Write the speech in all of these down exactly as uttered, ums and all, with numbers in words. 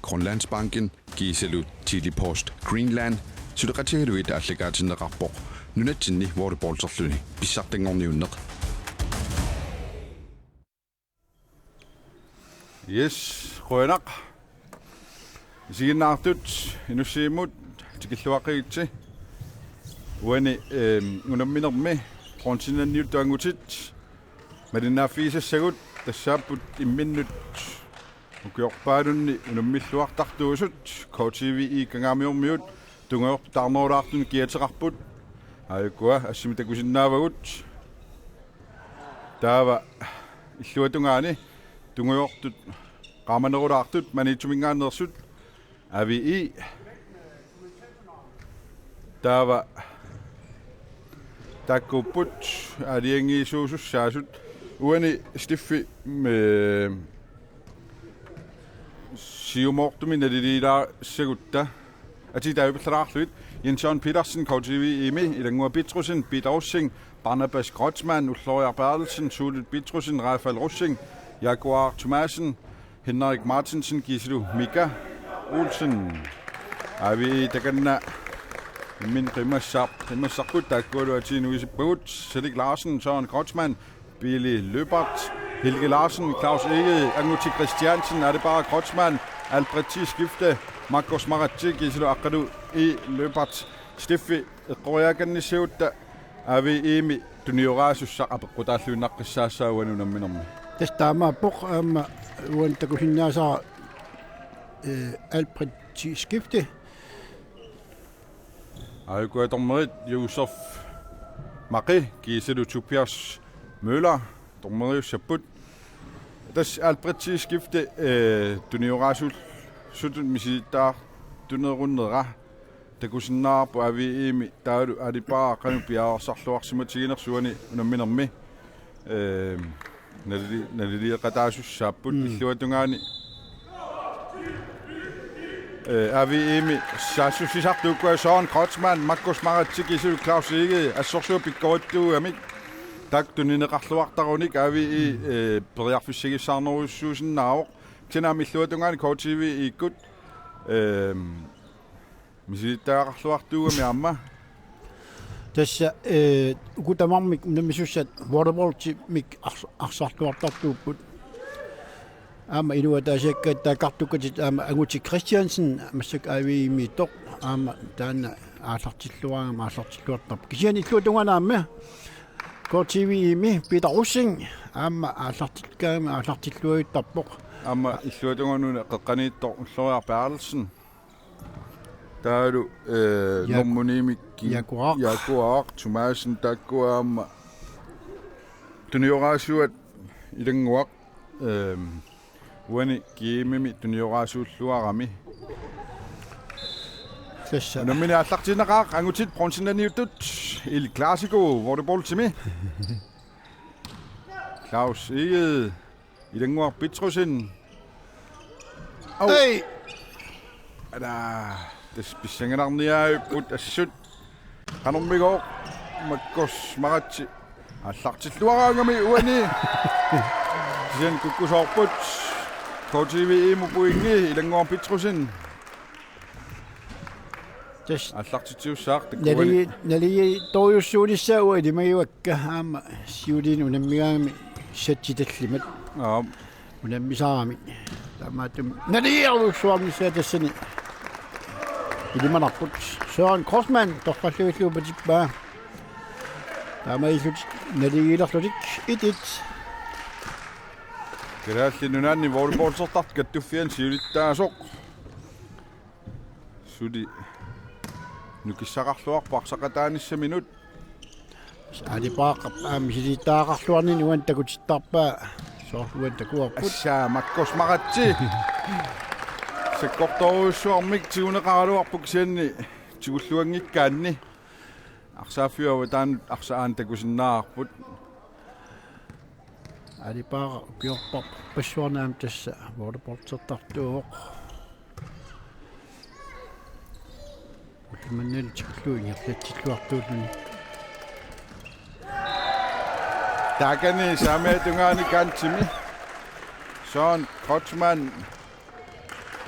Grønlandsbanken kiisalu Tele-Post Greenland suleqatigalugit aallakaatinneqarpoq nunatsinni volleyballterluni pissartanngorniunneq. Yes, qujanaq. Isiginnaartut Inussivimmut tikilluaqqigitsi. Uani, ehm, unamminermi bronzenniuttut angutit malinnaaffigisassagut tassaapput imminnut ukiorpaalunni unammilluartartuusut K T V I Kangaamiormiut tungujortut taarnerulaartunut kiateqarput. Aajukkua assimik takusinnaavagut. Taava illuatungaani tungujortut qaamanerulaartut Maniitsuminngaanneersut A V I. Taava taakkuupput aalajangiisuusussaasut uani Steffi, eh, siumoortumik naliliilaassagutta. Atii taavipallalaarlugit: Jens Jørgen Petersen, K T V I-mi, Ilannguaq Petrussen, Peter Rosing, Barnabas Kreutzmann, Ulloriaq Berthelsen, Suulut Petrussen, Rafael Rosing, Jaguar Thomassen, Henrik Martinsen kiisalu Mika Olsen. A V I takanna imminut qimassar-, qimassarput, taakkualu atii nuisippagut: Salik Larsen, Søren Kreutzmann, Billy Løbert, Helge Larsen, Claus Egede, Anguti Christiansen, Alibara Kreutzmann, Alfred T. Skifte, Markus Maratse kiisalu Aqqalu E. Løbert. Steffi, eqqoriaakannissagutta A V I-mi tunioraasussaq apeqqutaalluinnaqqissaassaaq uani unamminermi. Tassa taamaappoq, aamma uani takusinnaasara, eh, Alfred T. Skifte. Aajukkua dommerit Josef Maqe kiisalu Tobias Møller dommeriussapput. Tassa Alfred T. Skifte, eh, tunioraasussatut misilittaartunerunera takusinnaavarput A V I-mi, taavalu Alibara qanoq piareersarluarsimatiginersoq uani unamminermi. Ehm, nalili-, nalilieqataasussaapput. Mm. Illuatungaani, eh, A V I-mi saassussisartut ukua: Søren Kreutzmann, Markus Maratse kiisalu Claus Egede, assorsuaq pikkorittuugamik. Taakku tunineqarluartarunik A V I, eh, periarfissagissaarnerujussuusinnaavoq. Kisianni aamma illuatungaani K T V I-kkut, ehm, misilittagaqarluartuugami aamma. Tassa, eh, uku tamarmik unammisussat volleyballtimik ars-, arsarluartartuupput. Aamma inuit ataasiakkaat taakkartukkatit, aamma Anguti Christiansen massakkut A V I-miittoq, aamma taanna aallartilluarama aallartilluartarpoq. Kisianni illuatungaani aamma K T V I-mi Peter Rosing aamma aallartikkaangami aallartilluajuttarpoq. Aamma illuatungaani una qeqqaniittoq Ulloriaq Berthelsen. Taavalu, eh, Jak-, Normuniimik Jaguar. Jaguar Thomassen, taakkua aamma tunioraasuat Ilannguaq, ehm, uani G M-imi tunioraasuulluarami. Tassa. Unammineq aallartiinnaqaaq, angutit bronzenniuttut El Clasico volleyballtimi. Claus Egede, Ilannguaq Petrussen. Au. Ei! Ala, tassa pissanganarniaapput assut. Qanormigooq? Markus Maratse aallartilluaraangami uani. Kisianni kukkusoorput. K T V I-mut pointi, Ilannguaq Petrussen. Tassa aallartitsiussaaq takuani. Naligi-, naligiittorujussuunissaa uanga ilimagivakka, aamma siuliini unammigaangami satsit tallimat. Aap. Unammisarami. Taamaattumik naligiiarujussuarnissaa tassani ilimanarput. Søren Kreutzmann torralluillugu patippaa. Taamaalillutik naligiilerlutik et et. Kalaallit Nunaanni volleyballtertartut kattuffianni siulittaasoq suli nukissaqarluarpoq arsaqataanissaminut. Aalipaaqap aamma misilittagaqarluarnini uani takutittarpaa. Soorlu uani takuarput. Tassa Markus Maratse. Sakkortoorujussuarmik tiguneqaraluarpoq kisianni tigulluanngikkaanni. Arsaaffiup avataanut arsaq aana takusinnaavarput. Aalipaara ukiorpassuarni aamma tassa volleyballtertartuuvoq. Ullumannalu tikillugu ingerlatsilluartuulluni. Taakani saamiata tungaani kantsimi Søren Kreutzmann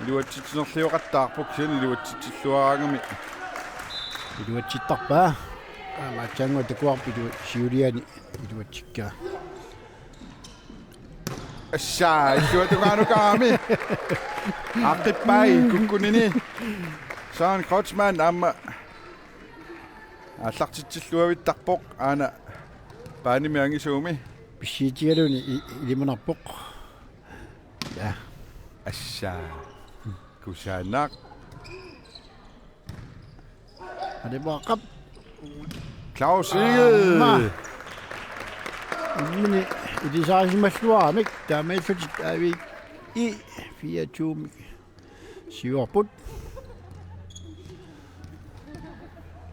Iluatsitsinerlioqattaarpoq, kisianni iluatsitsilluaraangami. Iluatsittarpaa. Aamma aatsaannguaq takuarput ilua-, siuliani iluatsikkaa. Assa, illuatungaanukarami. Aaqqippai kukkunini. Søren Kreutzmann aamma aallartitsilluavittarpoq aana paanimi angisuumi. Pissiitigalugu i-, ilimanarpoq. Ja. Assa. Kusanaq. Anivoqqap. Claus Egede. Aamma. Imminut ilisarisimalluaramik taamaallutik A V I fireogtyve-mik siuarput.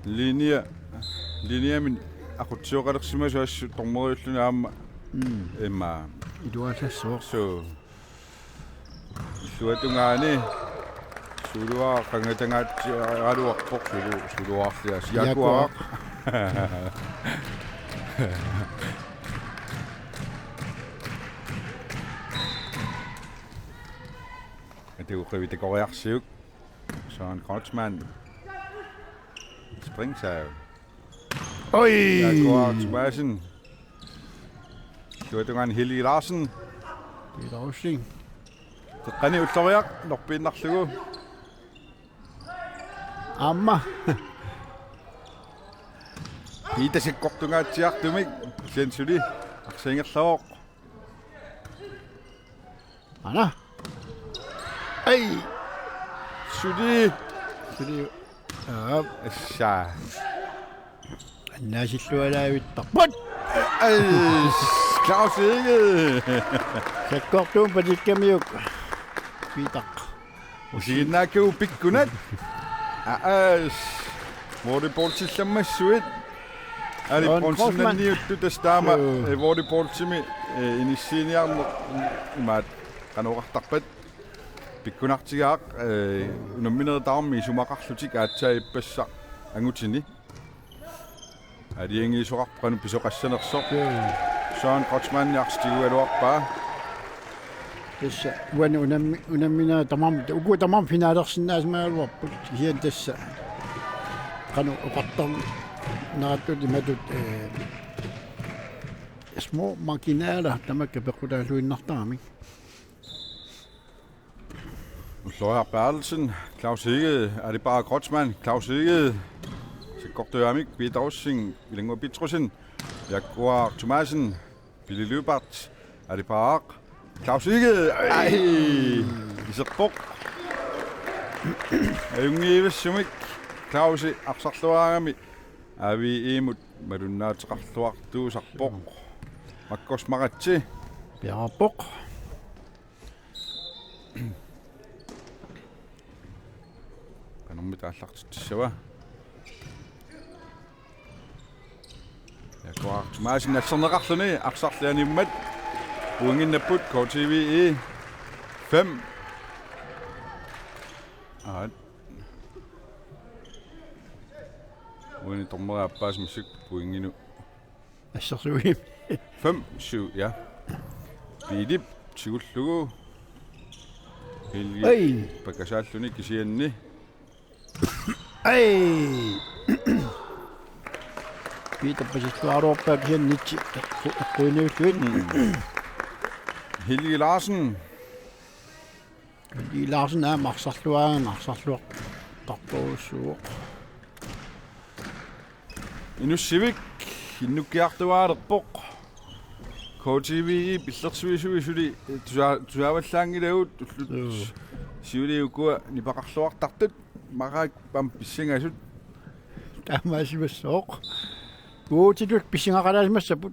Linje, linjemik aqutsisoqalersimasoq assut dommeriulluni aamma. Mm. Immaqa. Iluasassooq. Suu. Illuatungaani. Suluaq qangatangaatsiaraluarpoq sulu-, suluarlias. Jaguar. Jaguar. Atuuqqivik takoriarsiuk. Søren Kreutzmann. Springserv. Oj! Jaguar Thomassen. Illuatungaani Helge Larsen. Peter Rosing. Teqqani ulloriaq, norpiinnarlugu. Aamma. Peter sakkortungaatsiartumik, kisianni suli arsaangerlavoq. Aana. Ai. Suli. Suli. Aap. Assa. Annaasillualaavittarput. Ai. Claus Egede. Sakkortuumik patikkamiuk. Peter. Isiginnaakkagut pikkunat. Aas. Volleyballsillammassuit. Ali Søren Bronsen Kreutzmann. Nanniuttu tassa taama, Joo. Eh, volleyballsimi, eh, inissiiniarneq imaat qanoq oqartarpat. Pikkunartigaaq, eh, unamminerit tamarmik isumaqarlutik aatsaat ippassaq angutini. Aalajangiisoqarpoq qanoq pisoqassanersoq. Joo. Søren Kreutzmann arsaq tigugaluarpaa. Tassa uani unammi-, unamminerit tamarmik, ukua tamarmik finalersinnaasimagaluarput. Kisianni tassa qanoq oqartarneratut imatut, eh, små marginaler tamakku peqqutaalluinnartaramik. Ulloriaq Berthelsen, Claus Egede, Alibara Kreutzmann, Claus Egede. Sakkortuumik, Peter Rosing, Ilannguaq Petrussen, Jaguar Thomassen, Pele Lyberth, Alibara, Claus Egede, ai, iserpoq. Ajunngiivissumik, Clausi arsarluarami, A V I-mut malunnaateqarluartuusarpoq. Makkos Maratsi. Piarpoq. Qanormita aallartitsissava? Jaguar Thomassen nasserneqarluni arsarli animmat. Pointinnapput K T V E fem. Aat. Uani dommeri aappaasut massakkut pointinut. Assersuigami. Fem syv, ja. Philip tigullugu. Helge Ei. Pakasaalluni kisianni. Ei. Peter pasilluaruarpaa kisianni nitsi. Ku-, kuiniulluit. Mm. Helge Larsen. Helge Larsen aamma arsarluarami arsarluartartorujussuuvoq. Inussivik innukkiartuaalerpoq. K T V E pillersuisui suli tusa-, tusaavallaanngilagut ullut Joo. Siuliani ukua nipaqarluartartut maraak pam pissingasut. Taamaasimassooq. Uutitut pissingaqalaasimassapput.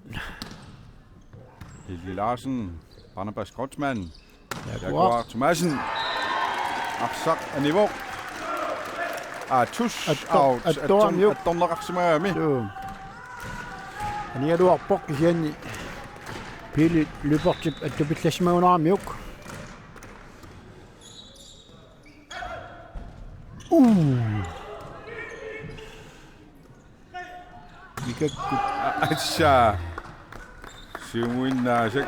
Helge Larsen, Barnabas Kreutzmann. Jaguar. Jaguar Thomassen. Arsaq anivoq. Aa, tus Attor-, out. Attor-, attorniuk. Attorneqarsimagami. Joo. Anigaluarpoq kisianni. Pele Lyberthip attupillassimagunaramiuk. Uu. Mikakkut. Assa. Siumuinnaasak.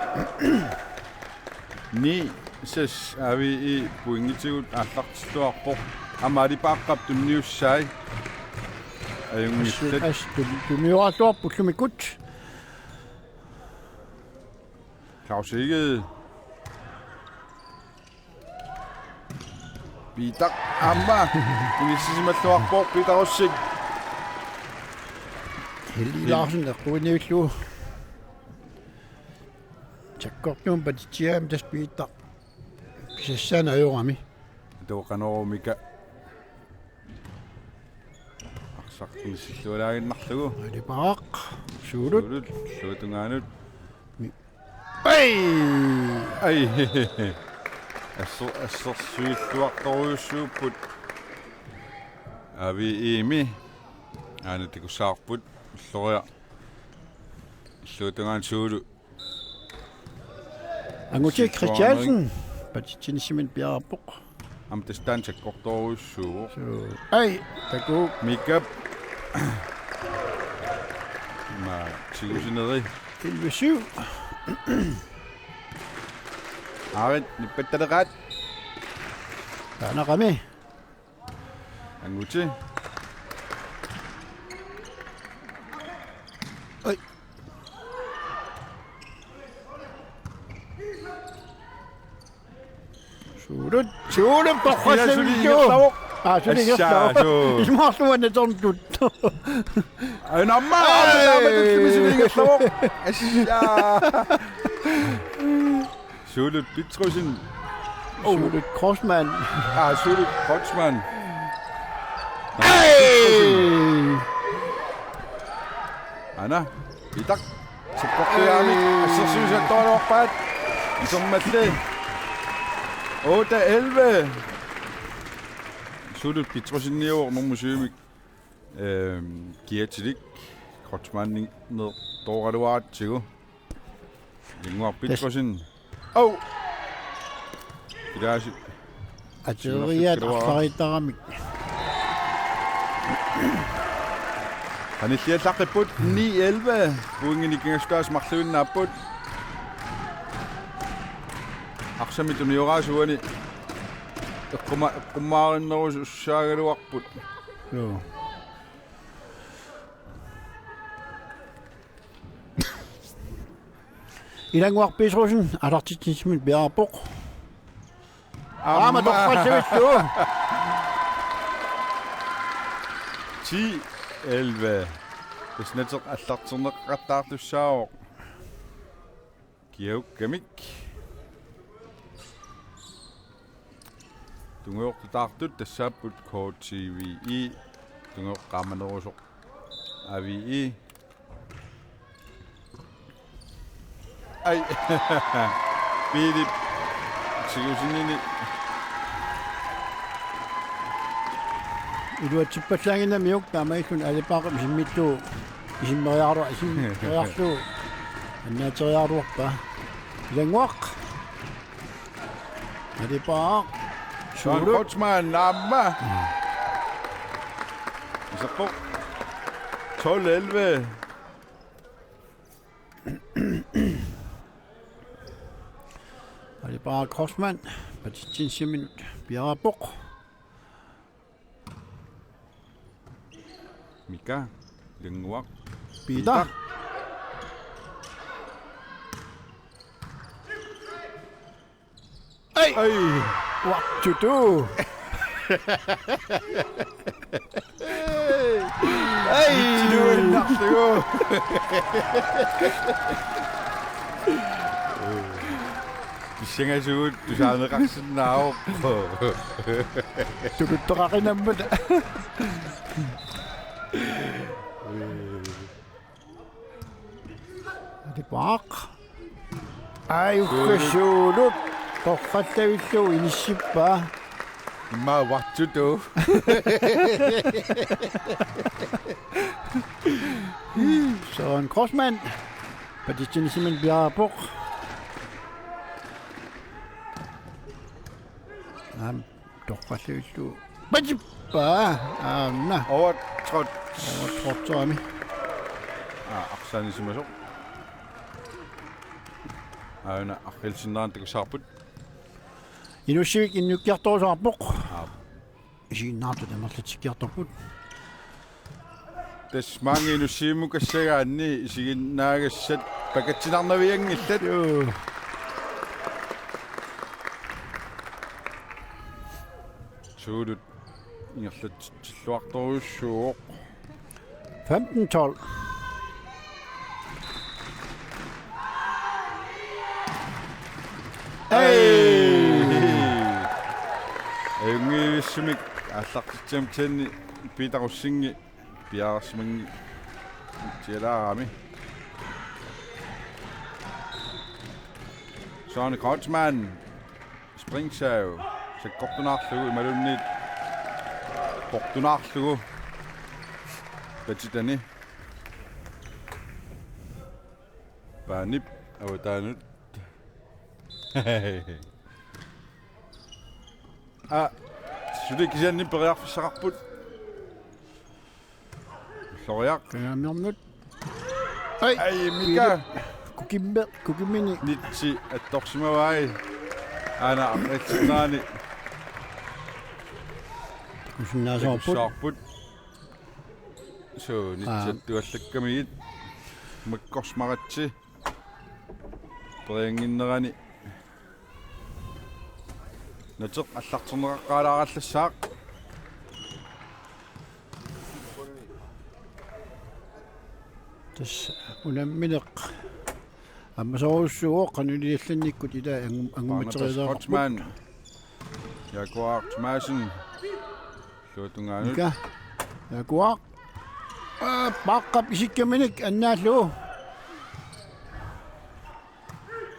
Ni Seks A V E pointigut aallartilluarpoq. Aamma Alipaaqqap tunniussai. Ajunngillat. As, tun-, tunnioraalluarpoq ullumikkut. Claus Egede. Peter aamma. Inissisimalluarpoq Peter Rosing. Helge Larsen eqquiniullugu. Sakkortuumik patitsiaami tassa Peter. Pisassaaneq ajorami. Tuoqanorumika. Arsaq inissillualaaginnarlugu. Alipaaq. Suulut. Suulut. Illuatungaanut. Mi-, ai! Ai. Asser-, assersuilluartorujussuupput. A V E-mi. Aana takussavarput. Ulloriaq. Illuatungaanut Suulu. Anguti Christiansen. Patitsinissaminik piareerpoq. Aamma tassa taanna sakkortoorujussuuvoq. Suu. Ai, takuuk. Mikap. Aamma tigusineri. Elleve syv. Aarit, nippattaleqaat. Taanaqami. Anguti. Ai. Suulut, suulut, torrassavillu. Suli ingerlavoq. Aa, suli ingerlavoq. Assaa, suu. Isumaqarluarnartortut. Ai, namma, ai, namma, suli ingerlavoq. Assaa. Suulut Petrussen. Oh. Suulut Kreutzmann. Ah, Suulut Kreutzmann. Ai! Aana, Peter. Sakkortuaami. Ai. Assersuisartoraluarpaat. Isermalli. Otte elleve. Suulut Petrussenniuvoq nummer syvimik. Øhm, kiatilik. Kreutzmanninertooraluaratsigu. Ilannguaq Petrussen. Au! Ilaasi. Ateriaat arlariittaramik. Qanilliallaqqipput ni elleve. Pointinik kingassutaasa marluinnaapput. Arsamik tunioraasuani. Eqquma-, eqqummaarinnerusussaagaluarput. Joo. Ilannguaq Petrussen, aallartitsinissaminik piareerpoq. Aamma. Aamma torrassavillu. Ti elleve. Tassa nateq aallartinneqaqattaartussaavoq. Kiaukkamik. Tungujortutaartut tassaapput K T V E. Tungujoqqaamanerusoq A V E. Ai. Philip. Tigusinini. Iluatsippallaaginnarmiuk taamaalilluni Alipaaqap isimmittu isimmeriarua isimmeriarlugu annaateriaruarpaa. Ilannguaq. Alipaaq. Søren Suulut. Kreutzmann aamma. Iserpoq. Tolv elleve. Alipaaq Kreutzmann. Patitsinissaminik piareerpoq. Mika, Ilannguaq. Peter. Peter. Ai. Ai. What to do? Ai. Iluinnarlugu. Pissangasugut tusaaneqarsinnaavoq. Tuluttoqaqinammat. Alipaaq. Ai, ugga Suulut. Torrassavillu inissippaa. Immaqa what to do. Søren Kreutzmann. Patitsinissaminik piareerpoq. Aamma torrassavillu. Patippaa. Aamma. Overtrådt. Overtrådtserami. Aa, arsaanisimasoq. Aana arriilsinnerani takussavarput. Inussivik innukiartorusaarpoq. Aap. Isiginnaartut amerlatsikkiartorput. Tassa maanga Inussivimmukassagaanni isiginnaagassat pakatsinarnavianngillat. Joo. Suulut ingerlatsilluartorujussuuvoq. Femten tolv. Ei! Ajunngivissumik aallartitseqarami Peter Rosingip piareersimanngitsoorami. Søren Kreutzmann. Springsav. Sakkortunaarlugu imaluunniit portunaarlugu. Patitani. Paanip avataanut. Aa, suli kisianni periarfissaqarput. Ulloriaq. Kangaamiornut. Ai, ai, Mika. Kukimme-, kukimmini. Nitsi attorsimavai. Aana aqilsinnaani. Kusinnaasaarput. Takussaarput. Suu, nitsi attuallakkamigit. Makkorsmaratsi. Periannginnerani. Nateq allarterneqaqqaalaarallassaaq. Tassa unammineq. Ammasorujussuuvoq qanoq iliallannikkut ila angum-, angummaterialaarput. Barnabas Kreutzmann. Jaguar Thomasen. Illuatungaanut. Mika. Jaguar. Aa, paaqqap isikkaminik annaallugu.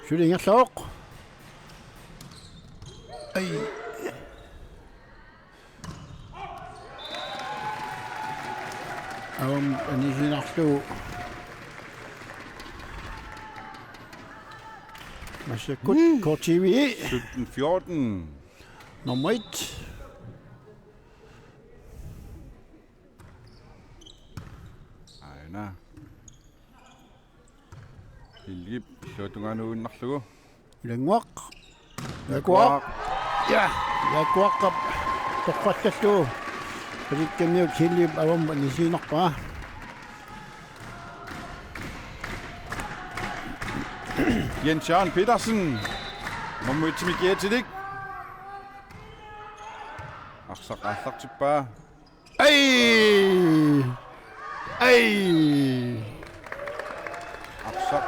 Suli ingerlavoq. Ai. Avammut anisinarlugu. Massakkut. Mm. K T V. Sytten fjorten. Nummer et. Aana. Hilgip illuatungaanuinnarlugu. Ilannguaq. Jaguar. Ja, Jaguaqqap toqqallallugu. Palikkamiut Hilgip avammut anisinarpaa. Jens Jørgen Petersen. Nummer et-imik kiatilik. Arsaq aallartippaa. Ai! Ai! Arsaq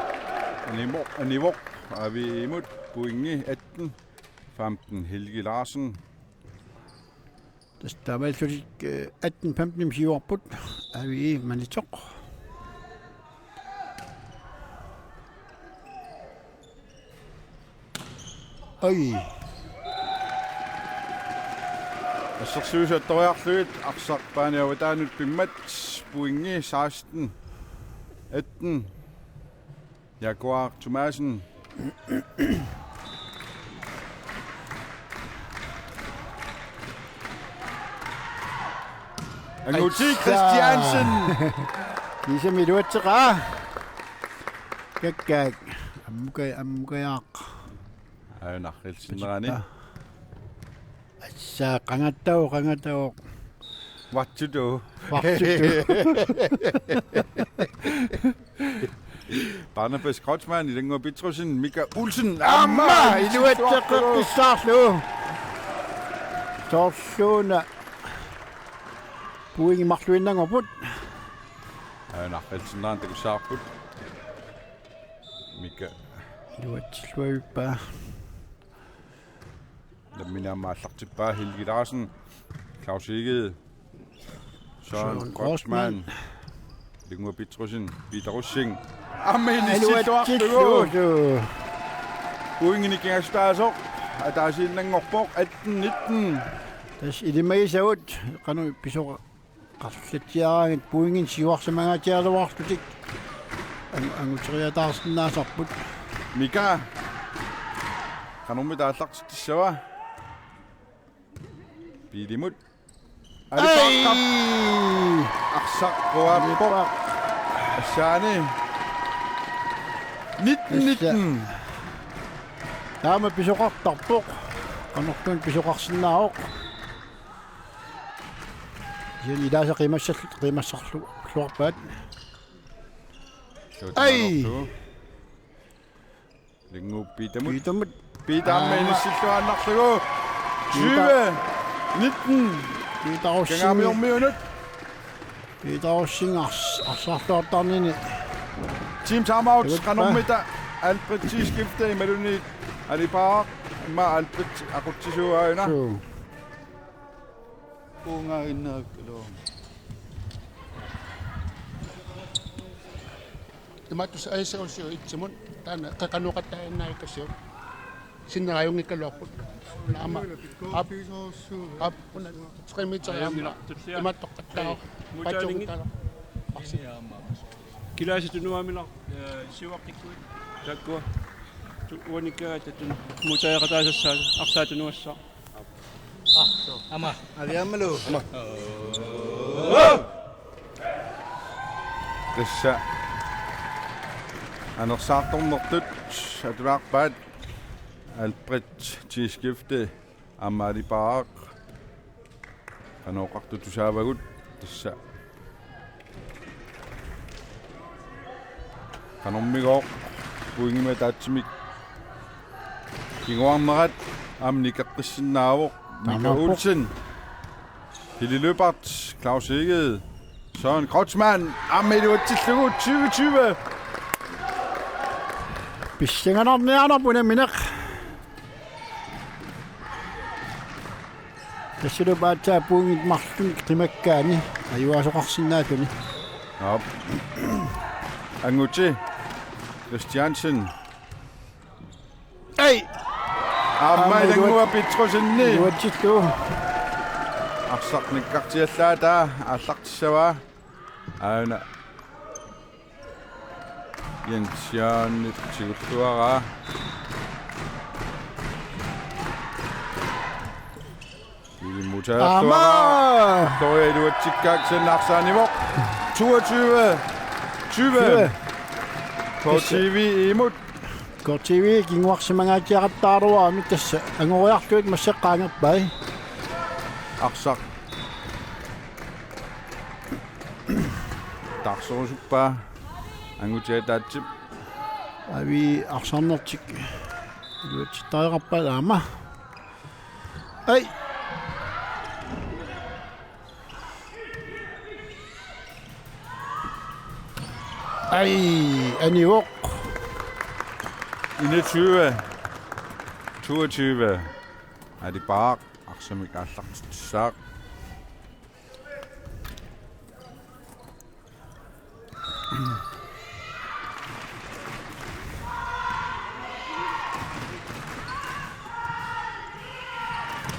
anivoq, anivoq. Aviimut pointi atten femten Helge Larsen. Tassa taamaalillutik, eh, atten femten siuarput. Avi Maniitsoq. Ai. Assersuisut attoriarlugit arsaq paanip avataanut pimmat pointi seksten atten. Jaguar Thomasen. Anguti Aitsa. Christiansen. Kiisami iluatseqaa. Kakkaak. Ammuka-, ammukajaaq. Aana aqilsinnerani. Assa, qangattavoq, qangattavoq. What to do? What to do? Barnabas Kreutzmann, Ilannguaq Petrussen, Mika Olsen. Aamma, aamma, iluatseqqissaarlugu. Soorluuna. Pointi marluinnanngorput. Aana aqilsinnerani takussavarput. Mika. Iluatsilluavippaa. Nammineq aamma aallartippaa Helge Larsen. Claus Egede. Søren Søren Kreutzmann. Kreutzmann. Ilannguaq Petrussen. Peter Rosing. Aamma inissilluarlugu. Iluatsillugu. Pointinik kingassutaasoq. Ataasiinnanngorpoq atten nitten. Tassa ilimagisagut qanoq pisoqa- Qarlatsiaraangat pointinik siuarsimangaatsiaraluarlutik. Ang-, anguteriataarsinnaasarput. Mika. Qanormita aallartitsissava? Biilimut. Ai! Alipaqqap. Arsaq quaappoq. Alipaqqap. Assaani. Nitten nitten. Tassa. Taama pisoqartarpoq. K Qanortuun pisoqarsinnaavoq. Kisianni ilaasa qimassall-, qimassarlu-, -luarpaat. Ai! Linguppitamut. Piitamut. Piitaamma Aamma. Inissilluaannarlugu. Piita. Tyve nitten. Piita Rosing. Kangaamiormiunut. Piita Rosing ars-, arsarluartarnini. Team timeout. Iluppaa. Qanormita Albert tiskifte imaluunniit Ali Park. Immaqa Albert aqutsisuuaana. Suu. Kuunga innaakkalu. Imaattussaq aissagussiuk itsimut taanna qeqanooqattaannaakkasiuk. Sinnera ajunngikkaluarput. Naama. Aap. Aap, una tre meter aamma. Imaattoqattaaq. Paatsuuguttaaq. Arsi. Kilaasi tunuamilaq, eh, siuaqqikkuit. Taakkua. Tu-, uaniikkaangatta tun-, muutariaqataasassaat arsaat tunuassaaq. Ama. Aviammalu. Ama. Tassa anersaartornertut atulaarpaat Albert tiskifte aamma Ali Park. Qanoq oqartut tusaavagut tassa. Qanormigooq pointimik ataatsimik kinguarnerat aamma nikeqqissinnaavoq. Mika Taamaappoq. Olsen. Hili Lyberth, Claus Egede, Søren Kreutzmann, aamma iluatsillugu tyve tyve. Pissanganarniarnerput unammineq. Tassalu paatsaat pointit marluk qimakkaanni ajugasoqarsinnaalluni. Aap. Anguti Christiansen. Ai! Aamma Aamma ilannguva iluat-, Petrussen. Iluatsillugu. Arsaq nikkartiallaat aallartissavaa. Aana. Jens Jørgen tigulluaraa. Ilimutaartuaraa. Aamma. Toja iluatsikkaak sen arsaanivoq. Toogtyve tyve. Tyve. K T V imut. K T V kinguarsimangaatsiaqattaaruarami tassa angoriarlugit massakkut qaangerpai. Arsaq. Taarserusuppaa. Angutit ataatsip. Avi arsarnertik. Iluatsittariaqarpaat aamma. Ai. Ai, anivoq. Enogtyve toogtyve. Ali Park arsamik aallartitsissaaq.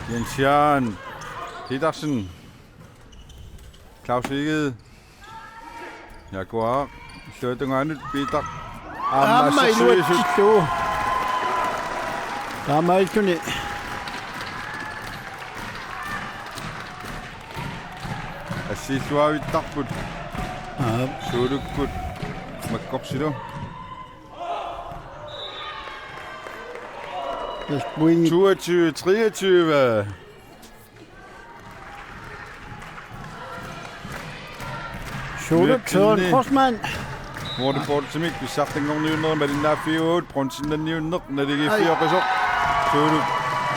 Jens Jørgen Petersen. Claus Egede. Jaguar. Illuatungaanut Peter. Aamma Aamma Assersuisut. Iluatsillugu. Taamaalilluni. Assiilluavittarput. Aap. Suulukkut makkorsilu. Yes, point. Toogtyve treogtyve. Suuluk Søren Kreutzmann. Waterboardimik pissartanngorniunnerit malinnaaffiugut, bronzenniunneq naligiiffioqisoq. Suuluk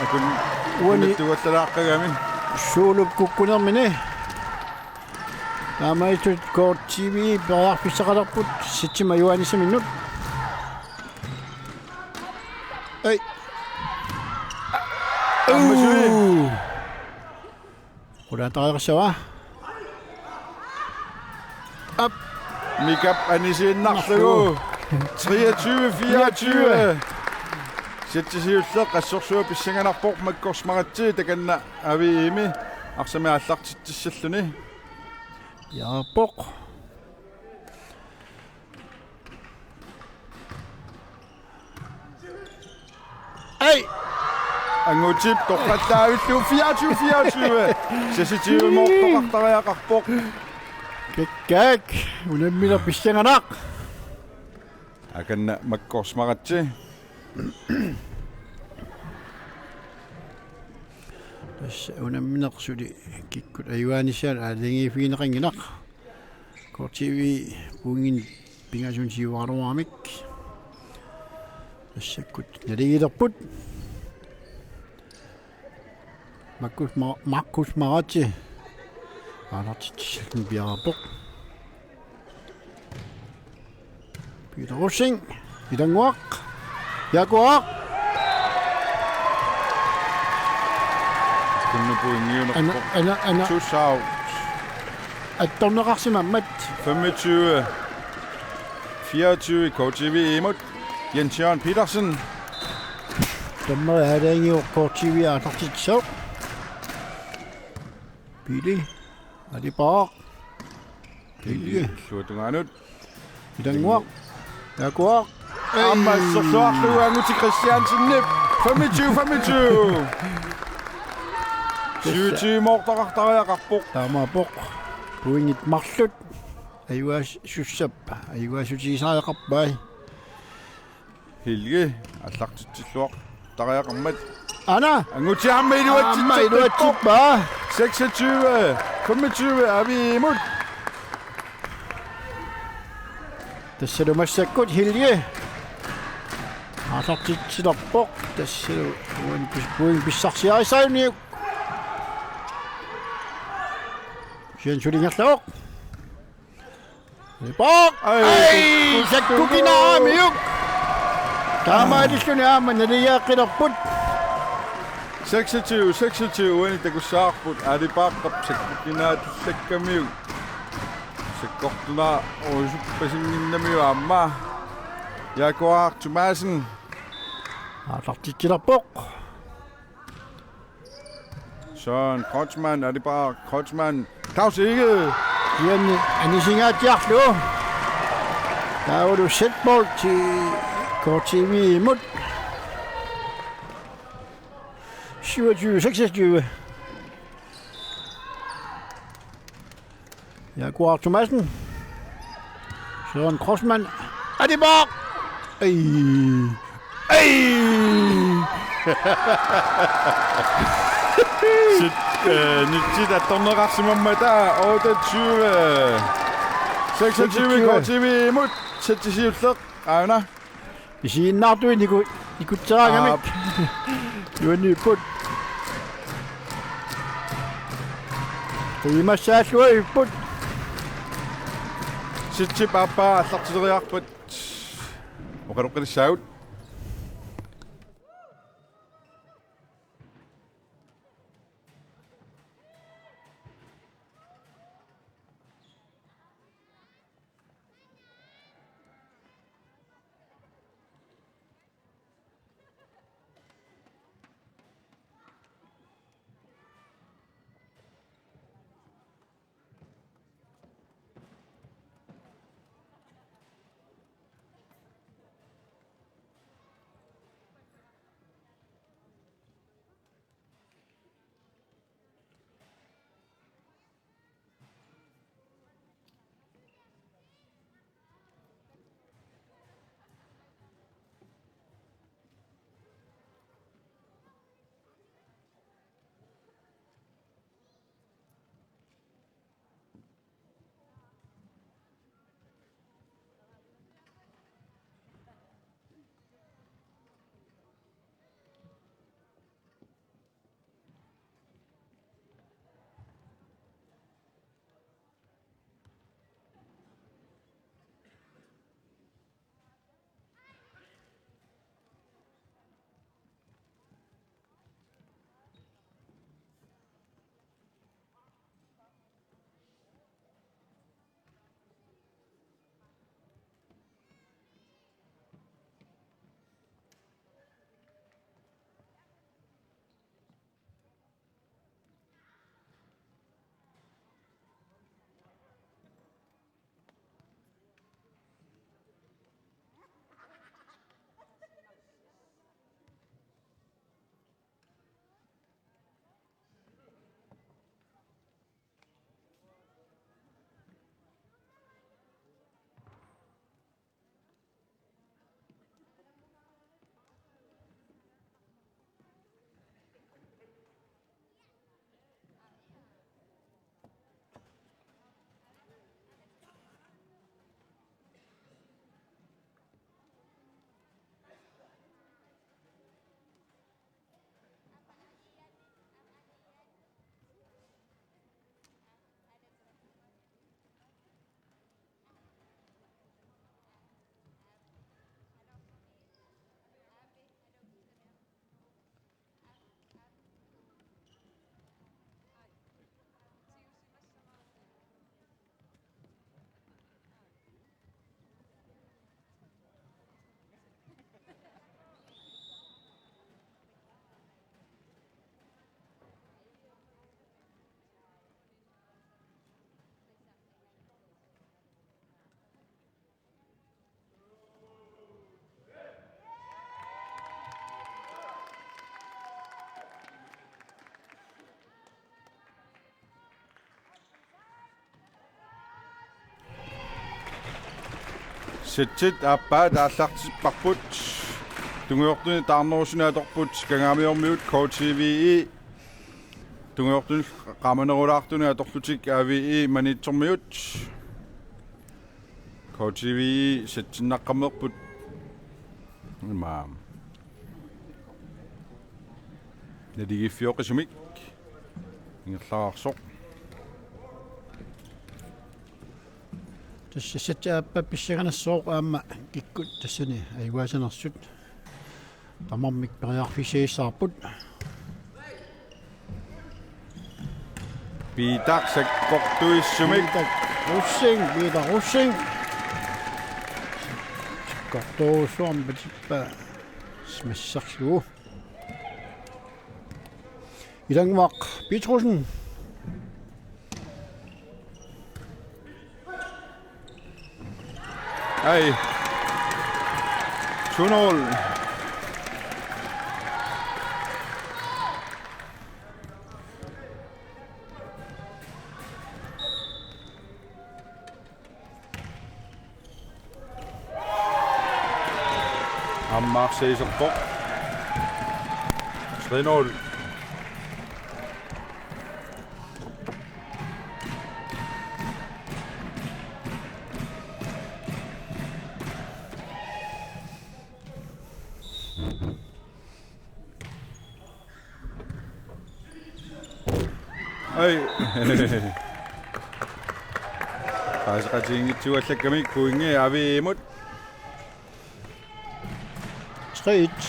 akun Uani. Unittugallalaaqqagami. Suuluk kukkunermini. Taamaalillutik K T V periarfissaqalerput Sitsima Johannesiminnut. Ei. Aamma sui. Uu. Qulaatareersava. Ap. Mikap anisiinnarlugu. Treogtyve fireogtyve. Sitsisiulleq assorsuaq pissanganarpoq, Makkorsmaratsi takanna Aviimi arsamik aallartitsissalluni. Jaappoq. Ei! Angutip toqqallavillugu fireogtyve fireogtyve. Sasitiumoortoqartariaqarpoq. Kikkaak, unammineq pissanganaq. Akanna Makkorsmaratsi. Tassa unammineq suli kikkut ajugaanissaanik aalajangiiffigineqanngilaq. K T V pointinik pingasunut siuaraluaramik. Massakkut naligiilerput. Markus Ma-, Markus Maratse. Aallartitsissallugu piareerpoq. Peter Rosing. Ilannguaq. Jaakuaq. Tunnupu Ana, ingiunerpoq. Ana, ana. Two out. Attorneqarsimammat. Femogtyve fireogtyve K T V imut. Jens Jørgen Petersen. Dommeri aalajangiuvoq K T V aallartitsissasoq. Pili. Alipaaq. Pili. Illuatungaanut. Ilannguaq. Jaakuaq. Aamma assersuarlugu Anguti Christiansenip. Femogtyve femogtyve. Syvogtyve-moortaqartariaqarpoq. Taamaappoq. Pointit marluk. Ajugaasussap. Ajugaassuteqartariaqarpai. Helge, aallartitsilluartariaqarmat. Ana! Anguti aamma iluatsitsi-. Aamma iluatsippaa. Seksogtyve femogtyve Aviimut. Tassalu massakkut Helge. Aallartitsilerpoq. Tassalu uani pis-, uani pissarsiarisarniuk. Sian sulingerlavoq. Alipaaq. Ai, ai, ku-, ku-, sakkukinaaramiuk. Taamaalilluni aamma naligiaqqilerput. Seksogtyve seksogtyve uani takussavarput Alipaaqap sakkukinaattussakkamiuk. Sakkortunaarusuppasinngimmat aamma. Jaakuaq Thomassen. Aallartitsilerpoq. Søren Kreutzmann, Alipaaq Kreutzmann. Claus Egede. Kianni anisingaatsiarlugu. Taavalu setbold til K T V imut. Syvogtyve seksogtyve. Jaakuaq Thomassen. Søren Kreutzmann. Alipaaq. Ei. Ei. Sit, øh, nitsit attorneqarsimammata otteogtyve seksogtyve. K T V imut. Sæt til Sivløk. Aana. Isiginnaartui niku-, nikutseraangamik. Aap. Nuanniipput. Qiimassaalluipput. Sitsip aappaa aallartileriarpat. Oqaloqqilissaagut. Setsit aappaat aallartipparput. Tungujortunik taarnerusunik atorput Kangaamiormiut K T V E. Tungujortunik qamanerulaartunik atorlutik A V E Maniitsormiut. K T V E setsinnaqqammerput. Ima. Naligiiffioqisumik ingerlaarsoq. Tassa setsi aappaa pissanganassaaq aamma kikkut tassani ajugaasinersut tamarmik periarfissiissaarput. Piitaq sakkortuissumik. Piitaq Rosing, Piitaq Rosing. Sakkortuussuarmik patippaa smasserlugu. Ilannguaq Petrussen. Ai. To nul. Aamma arsaq iserpoq. Tre nul. Ai. Paaseqatigiinngitsuullakkamik pointi A V E-mut. Tre et.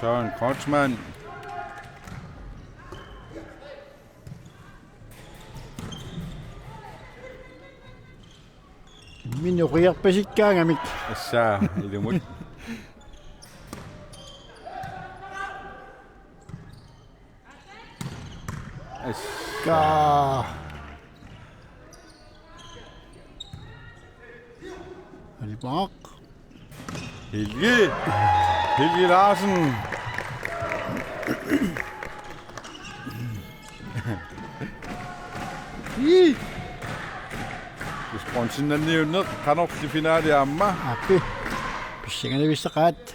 Søren Kreutzmann. Minoriarpasikkaangamik. Assa, ilumut. Assa. Ka. Alipaaq. Helge. Helge Larsen. Ii. Sponsinanniunneq qanorli finale aamma. Aappi. Pissanganavissaqaat.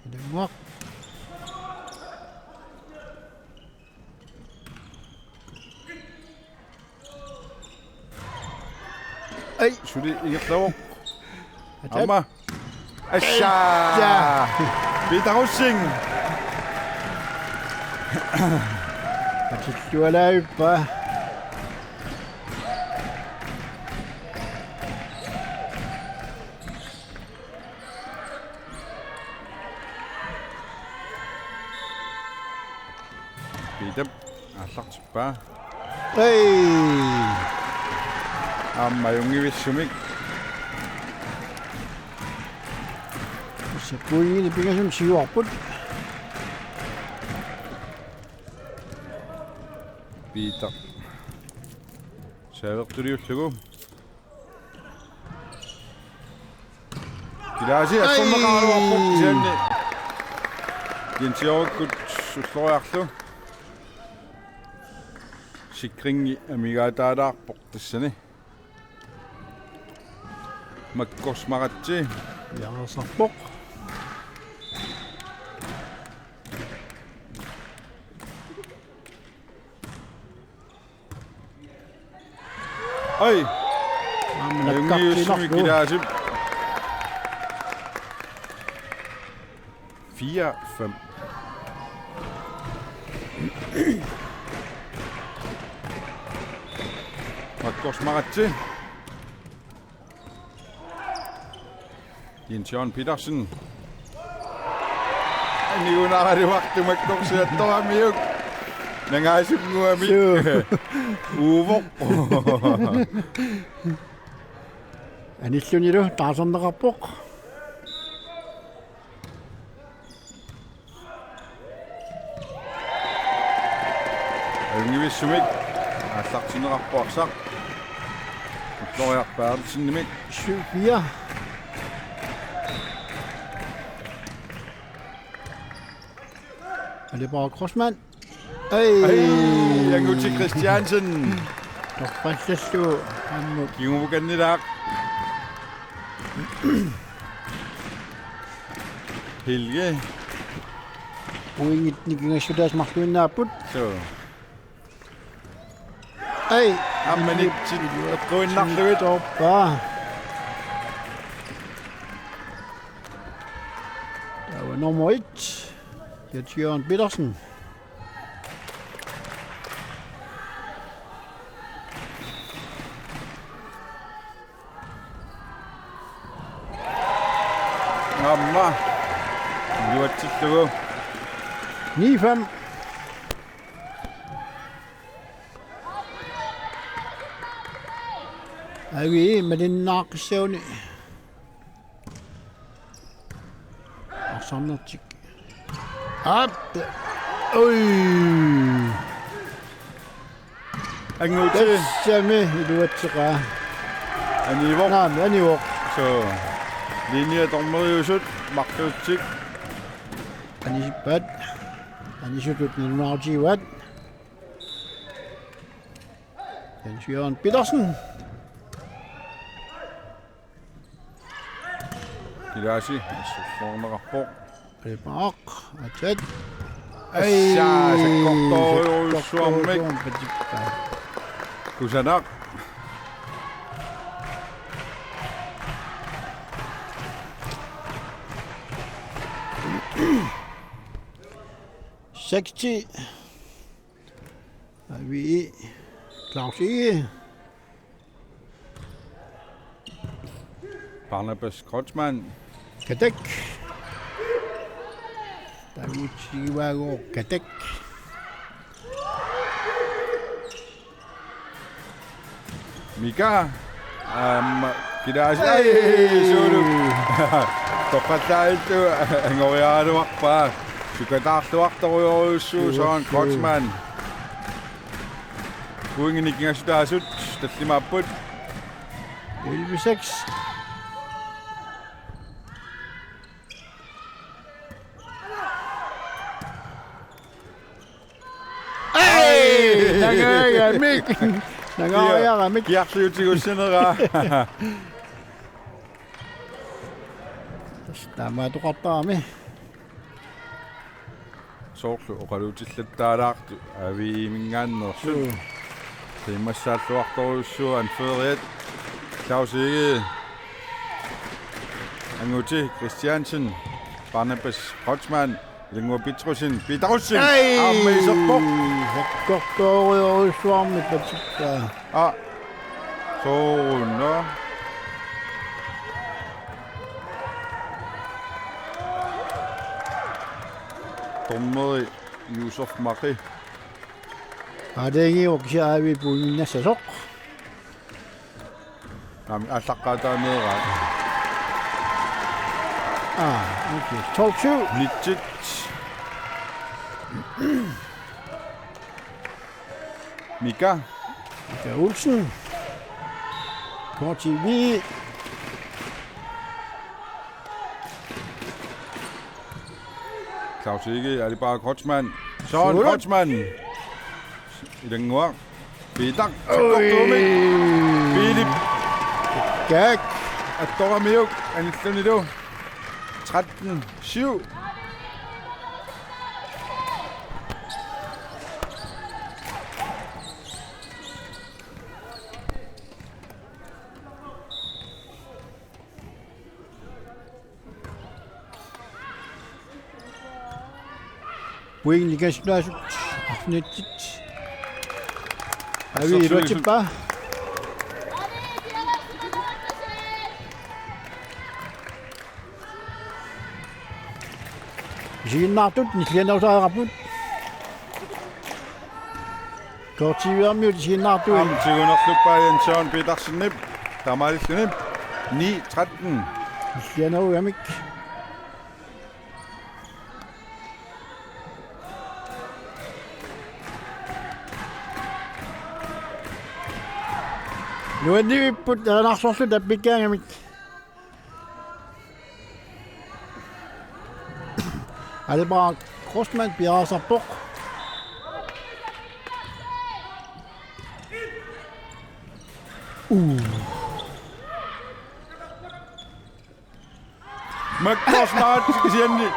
Ilannguaq. Ai. Suli ingerlavoq. Atat. Aamma. Assa. Assa. Peter Rosing. Atillualaavippa. Piitap aallartippaa. Ei! Aamma ajunngivissumik. Sakkuinngini pingasuni siuarput. Piitaq. Saavertuliullugu. Kilaasi. Ai. Assorneqaraluarpoq kisianni. Jens Jørgenkut ulloriarlu. Sikringi amigaataalaarpoq tassani. Makkos Maratsi. Piareersarpoq. Ai. Aamma ajunngivissumik nakkartiinnarlugu. Kilaasip. Fire fem. Makkos Maratsi. Jens Jørgen Petersen. Anigunaaraluartoq makkorsiattoramiuk. Nangaasunnguamik. Suu. Uuvoq. Anillunilu taarserneqarpoq. Ajunngivissumik aallartinneqarpoq arsaq. Ulloriaq Berthelsenimik. Syv fire. Lebar Kreutzmann. Ai. Ai, Anguti Christiansen. Torpassallu ammut. Kingumukannilaaq. Helge. Pointit nikingassutaasut marluinnaapput. So. Ai. Ammanitsit eqquinnarlugit. Torpa. Taava nummer et. Jens Jørgen Petersen. Aamma. Iluatsillugu. Ni fem. Avi, malinnaaqqissaani. Arsarnertik. Aap. Ui. Anguti. Tassami iluatseqaa. Anivoq. Naamik, anivoq. So. Linje dommeriusut marluutik. Anisippaat. Anisutut nalunaarutigivaat. Jens Jørgen Petersen. Kilaasi, assorsuarneqarpoq. Lebar, atat. Assaa, ai, sakkortoorujussuarmik. Sakkortoorujussuarmik patippaa. Kusanaq. Seks ti. Avi Claus Egede. Barnabas Kreutzmann. Katak. Tagutsivaagooq Katak. Mika. Aamma kilaasi. Ai, suulu. Toqqallaattu angoriaraluarpaa. Sukataarluartorujussuuvoq Søren Kreutzmann. Pointit nikingassutaasut tallimaapput. Elleve seks. Ai, nangaaramik. Nangaaramik. Kiarliutigussinera. Tassa taamaattoqartarami. Soorlu oqaluutillattaalaartut Aviiminngaanneersut. Juu. Qiimmassaalluartorujussuuvoq anføreriat Claus Egede, Anguti Christiansen, Barnabas Kreutzmann, Ilannguaq Petrussen, Peter Rosing. Ai! Aamma iserpoq. Sakkortoorujussuarmik patippaa. Aa. Soorunami. Dommeri Josef Maki. Aalajangiuvoq kisianni Avi pointinnassasoq. Aamma aallaqqaataaneeraat. Aa, okay. Tolv syv. Nitsit. Mika. Mika Olsen. K T V. Claus Egede, Alibaba Kreutzmann. Søren Kreutzmann. Ilannguaq. Peter. Sakkortuumik. Philip. Kak. Attoramiuk. Anillunilu. Tretten syv. Pointit nikingassutaasut arnitsit. Avi iluatsippaa. Isiginnaartut nillianerusariaqarput. K T V-miut isiginnaartut. Aamma tigunerluppaa Jens Jørgen Petersenip. Taamaalilluni. Ni tretten. Nillianerugamik. Nuannivipput, alanarsorlu tappikkaangamik. Alibaba Kreutzmann piareersarpoq. Uu. Markus Maratse kisianni.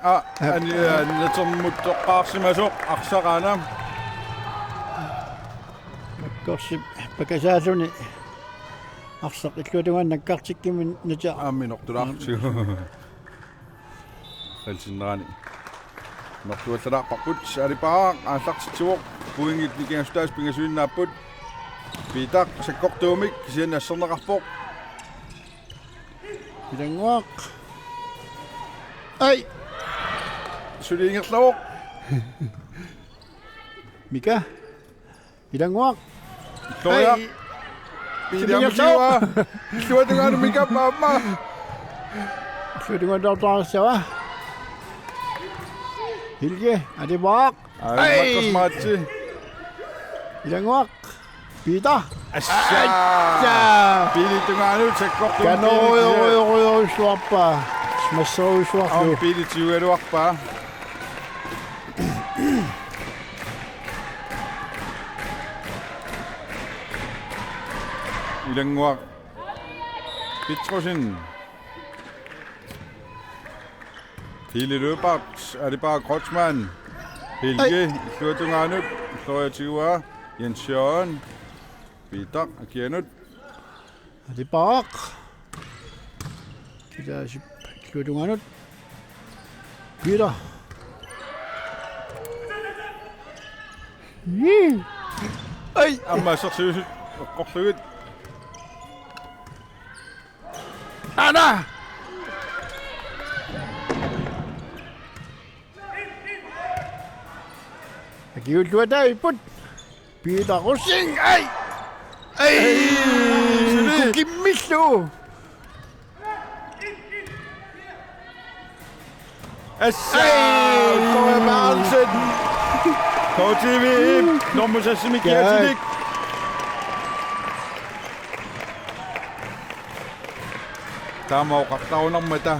Aa, Aap. Ani, aa, natermut toqqaarsimasoq arsaq aana. Markusip pakasaalluni arsaq illuatungaanut nakkartikkimmat natia. Aamma inortulaartigu. Qalsinnerani. Inortuallalaarparput, Ali Paaraq aallartitsivoq, pointit nikingassutaasa pingasuinnaapput. Piitaq sakkortuumik kisianni asserneqarpoq. Ilannguaq. Ai! Suli ingerlavoq. Mika. Ilannguaq. Illuariaq. Ai. Piiliam suli ingerlavoq. Siua. Illuatungaanut Mika aamma. Illuatungaanut taartaassava. Hilje, Ali Paaraq. Ai, ai. Markus Maratse. Ilannguaq. Piitaq. Assa. Assa. Piilitungaanut sakkortuumik. Kanorujorujorujorujussuarpaa. Smasserujussuarlu. Aamma piilitiugaluarpaa. Ilannguaq. Petrussen. Pele Lyberth, Ali Paaraq Kreutzmann. Helge, ai. Illuatungaanut, Florian Tigua, Jens Jørgen. Piitaq, akianut. Ali Paaraq. Kilaasip illuatungaanut. Piitaq. Ii. Ai. Aamma assersuisut eqqorlugit. Aana! Akiuulluataavipput. Piitaq Rosing, ai! Ai! Ai, suli. Kukimmillu. Assa! Ai! Ulloya Berthelsen. K T V, nummer seks-imik kiatilik. Taama oqartarunarmata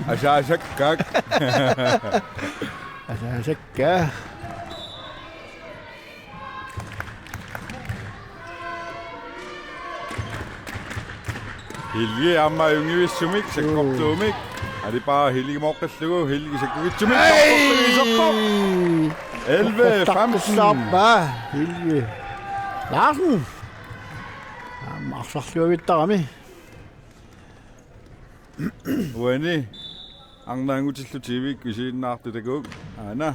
asaasakkaak. Asaasakkaak. Helge aamma ajunngivissumik, sakkortuumik. Ali Paaraq Helgemooqqillugu, Helge sakkukitsumik, ai! Sakkortuumik iserpoq. Elleve femten. Saappa, Helge Larsen. Aamma arsarluavittarami. Uani. Arnaanngutillu T V-kkut isiginnaartut takuuk. Aana.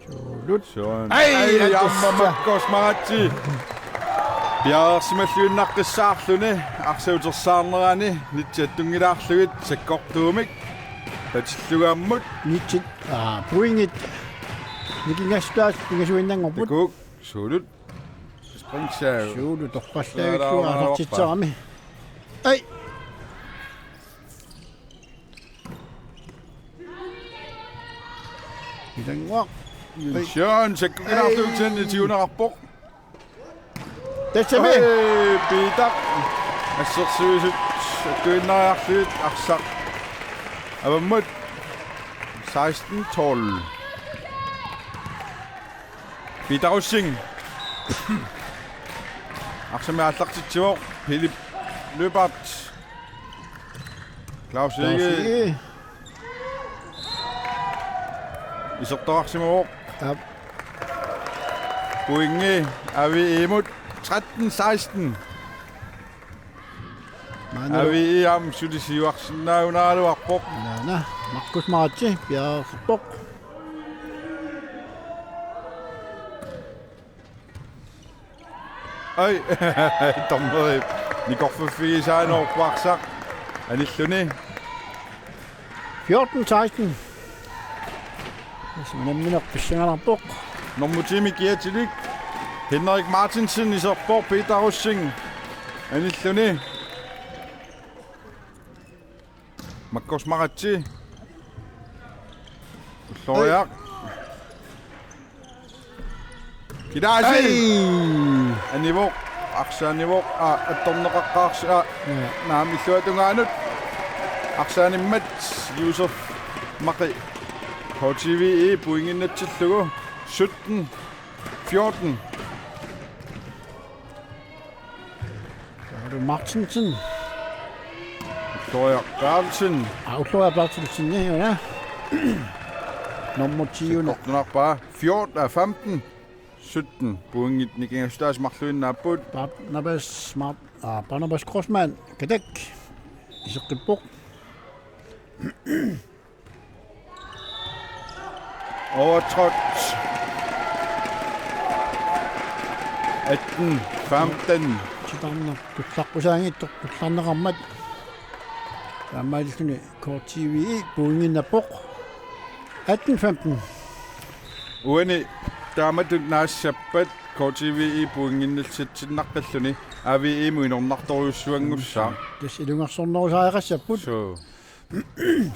Suulut. Suun. Ai, ai, ai, aamma tassa. Markus Maratse. Piareersimalluinnaqqissaarluni. Arsaq utersaarnerani. Nitsit attunngilaarlugit sakkortuumik. Patillugu ammut. Nitsit, aa, pointit. Nikingassutaasut pingasuinnanngorput. Takuuk. Suulut. Springsaag. Suulut torrallaavilluni arsartitsisarami. Ai. Ilannguaq. Ai. Sean, sakkukilaartuutsinni tiguneqarpoq. Tassami. Ai, Piitaq. Assersuisut sakkuinnariarlugit arsaq avammut. Seksten tolv. Piitaq Rosing. Arsamik aallartitsivoq Philip Lyberth. Claus Egede. Claus Egede. Isertoqarsimavoq. Aap. Pointi R V E-mut tretten seksten. Maannalu. R V E aamma suli siuarsinnaagunaraluarpoq. Naana, Markus Maratse piareerpoq. Ai, dommeri nikorfiffigisaanerpoq arsaq. Anilluni. Fjorten seksten. Tassa unammineq pissanganarpoq. Nummer ti-mik kiatilik. Henrik Martinsen iserpoq Piitaq Rosing. Anilluni. Markus Maratse. Ulloriaq. Kilaasi. Ai. Anivoq, arsaq anivoq, aa, attorneqaqqaarsi, aa, ja, naamik illuatungaanut. Arsaq animmat Josef Maqe. K T V E pointinnatsillugu sytten fjorten. Så er det Martinsen. Victoria Bertelsen. Afslører Bertelsen, ja, ja. Nummer ti. Kortunarpaa fjorten af femten. sytten pointit nikingassutaasut marluinnaapput. Barnabas Smart, ah, Barnabas Grossmann, Kadek. Iseqqippoq. Overtrådt. atten femten. Titarna tullaqqusaanngitsoq tullarneqarmat. Taamaalilluni K T V E pointinnappoq. atten femten. Uani taamatut naassappat K T V E pointinnassatsinnarpalluni A V E-mut inornartorujussuanngussaaq. Tassa ilungersornerusariaqassapput. So.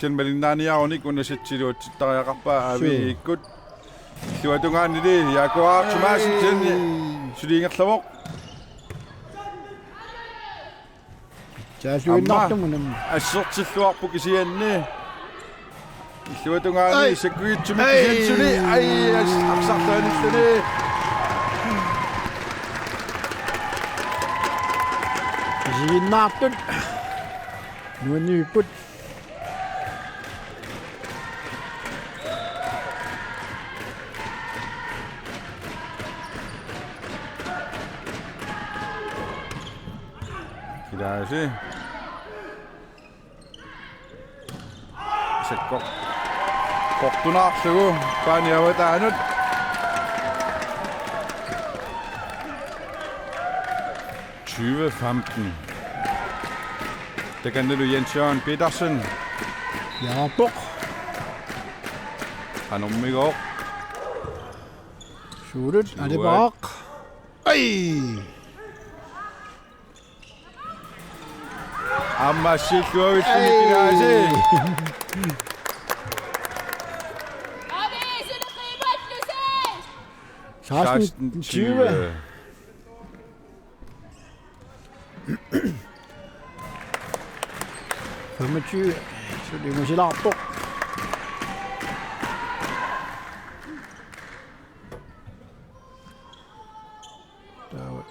Sen malinnaaniarunik una setsi iluatsittariaqarpaa A V E-kkut. Illuatungaanili Jaguar Thomassen sen suliingerlavoq. Saalluinnartumunam. Assertilluarpoq kisianni. Illuatungaani sakkuitsumi kisianni suli. Ai, as-, arsartaanilluni. Isiginnaartut. Nuannivipput. Kilaasi. Sakkor. Kortunaarlugu paani avataanut. tyve femten. Takannalu Jens Jørgen Petersen. Jaarpoq. Qanormigooq. Suulut, Alibaaq. Ai! Aamma assilluavilluni kilaasi. Seksten tyve. Femogtyve. Suli misilaarpoq. Taava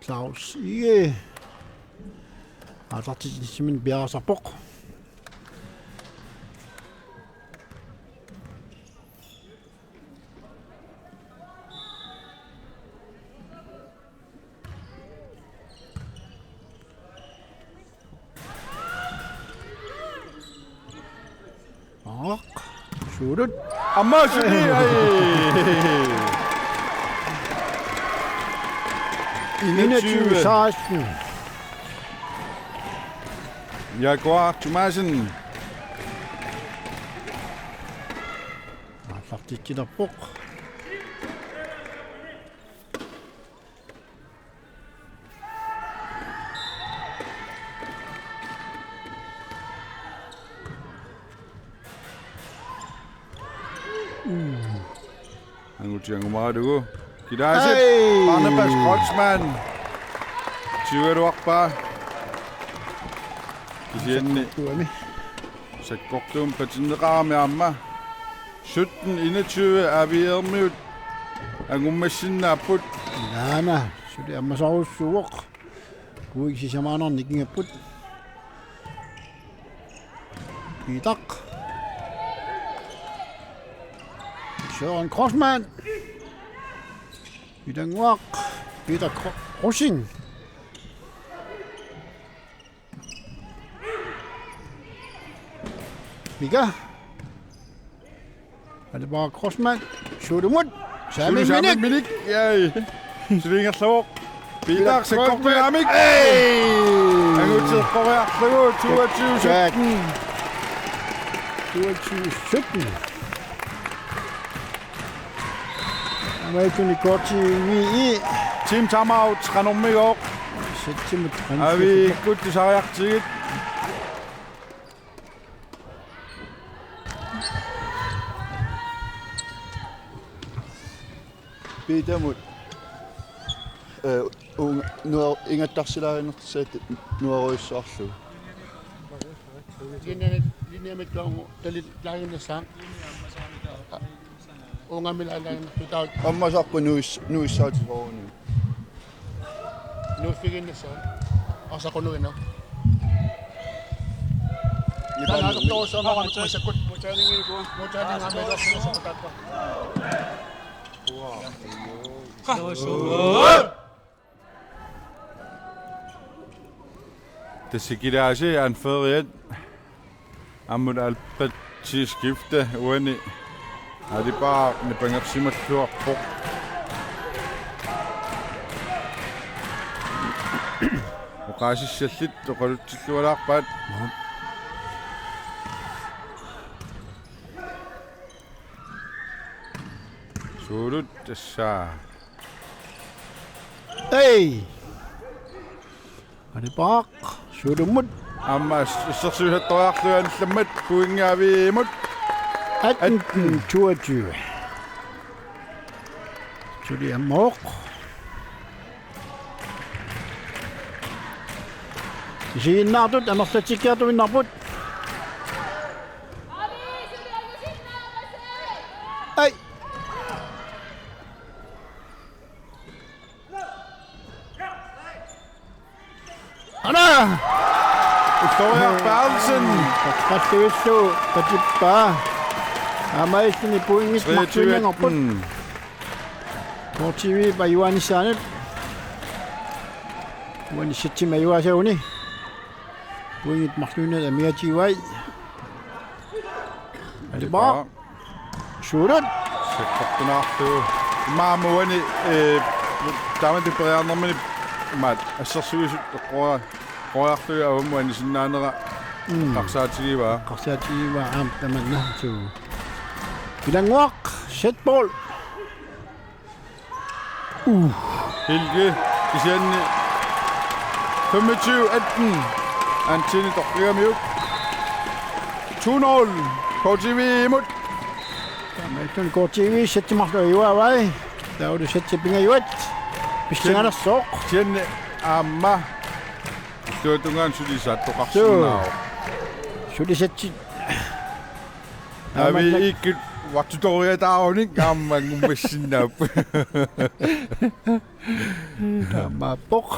Claus Ige. Aatartitsinermini piareersarpoq. Aaq. Suulut. Aamma suli, ai. Enogtyve seksten. Jaguar Thomassen. Aallartitsilerpoq. Angutiangumaralugu. Kilaasip. Ai. Barnabas Kreutzmann. Tyveruarpaa. Kisianni. Tuami. Sakkortuumik patinneqarami aamma. Sytten enogtyve A V E-miut angummassinnaapput. Naana, suli ammasorujussuuvoq. Kuik sisamaanarnik nikingapput. Piitaq. Søren Kreutzmann. Ilannguaq. Peter Kro-, Rosing. Mika. Alibaaq Kreutzmann. Suulumut. Sami Minik. Minik. Jai. Suliingerlavoq. Piitaq sakkortunaamik. Ei. Angutseqqoriarlugu toogtyve sytten. Toogtyve sytten. Aamma K T V E. Team timeout, qanormigooq. Setsimut. A V E-kkut tusariartigit. Piitamut. Eh, un-, nuer-, ingattarsilaaginnartussaat nuerujussuarlugu. Linjamik, linjamik taangu, talit laaginnassaaq. Ungamila alaanna pitaut. Aamma saqqu nuis-, nuissaatisooruni. Nuiffiginnissaa. Arsaq qunuginnaq. Nipan-, taanna atortorussuarmik massakkut. Mutaaninnginnakku. Mutaaninnginnakku. Tassa Kilaasi anføreriat aammalu Alberti skifte uani Ali Bak nipangersimalluarpoq. Oqaasissallit oqalutsillualaarpaat. Suulut tassa. Ei! Ali Bak, suulummut. Aamma assersuisartoriarlugu anillammat pointi Aviimut. Atten toogtyve. Suli ammavoq. Isiginnaartut amerlatsikkiartuinnarput. Ai. Ana! Ullooriaq Berthelsen. Taqqalluillu patippaa. Aamma illit pointit marluinnanngorput. K T V-p ajugaanissaanik. Uani setsimik ajugaasaguni. Pointit marluinnaq amigatigivai. Ali Bak. Suulut. Sakkortunaarlugu. Immaqa aamma uani, eh, taamatut periarnermini imaat assersuisut eqqora-, eqqoriarlugit avammut anisinnaanera. Mm. Eqqarsaatigivaa. Eqqarsaatigivaa aamma tamanna suu. Ilannguaq, set ball. Uh. Helge, kisianni femogtyve atten. Antini toqqigamiuk. To nul. K T V-mut. Taamaattumik K T V setsi marluk ajugaavai. Taavalu setsi pingajuat. Pissangalersoq. Kisianni aamma. Illuatungaani suli saattoqarsinnaavoq. Suu. Suli setsi. Avi Aamma ikkit uattutoriataarunik aamma angummassinnaapput. Taamaappoq.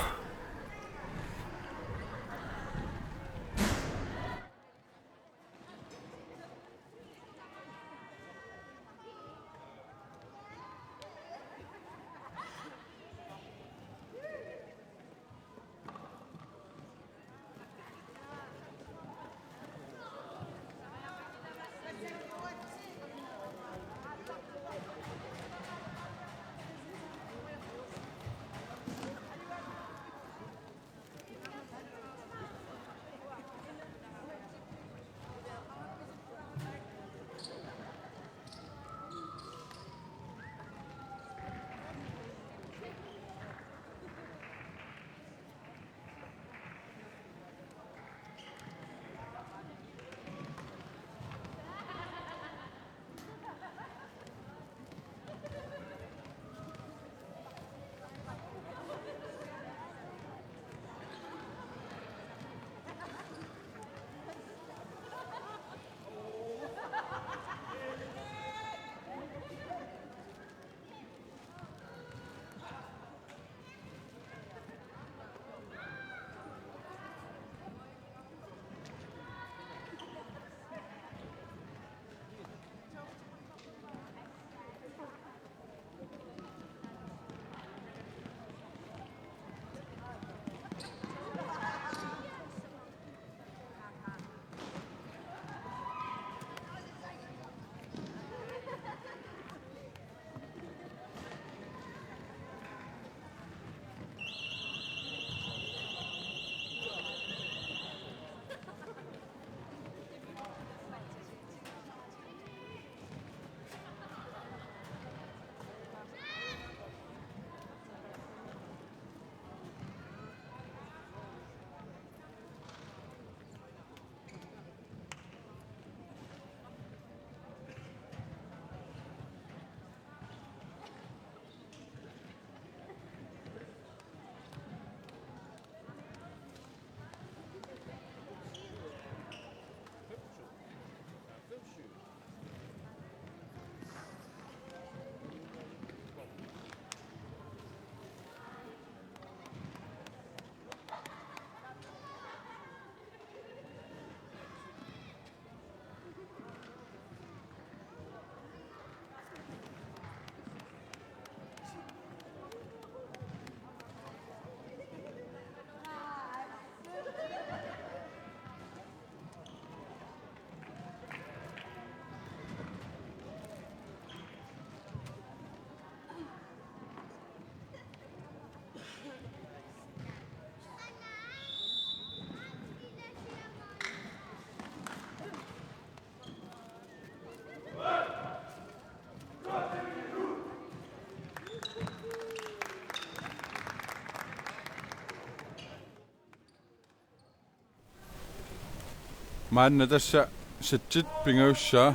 Maanna tassa setsit pingajussaa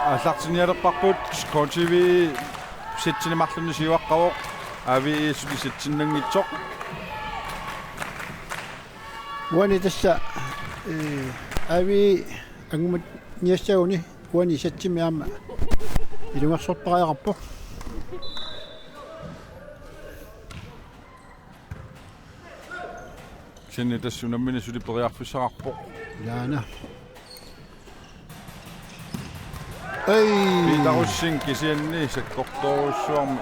aallartinnialerparput. K T V settinik marlunnik siuaqqavoq. A V E suli setsinnanngitsoq. Uani tassa, eh, A V E angumaniassaguni uani setsimi aamma ilungersortariaqarpoq. Kisianni tassa unammineq suli periarfissaqarpoq. Ilaana. Ei. Peter Rosing kisianni sakkortoorujussuarmik.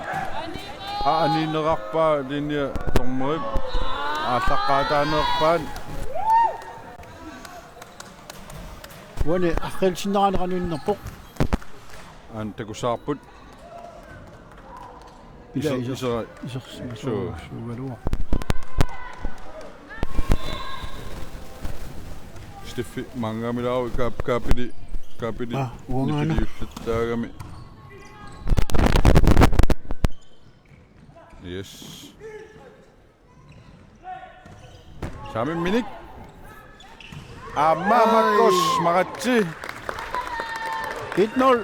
Aa, aniinnerarpaa linje dommerip aallaqqaataanerpaat. Uani arriilsinnerani qaniinnerpoq. Aana takussavarput. Ila iser-, iser-, iser-, iser-, suu-, suugaluaq. Steffi maanngaanniilaaru kaap-, kaapili, kaapili. Aa, uangaana. Nikiliullattaagami. Yes. Saamimminik. Aamma Ai. Markus Maratsi. Et nul.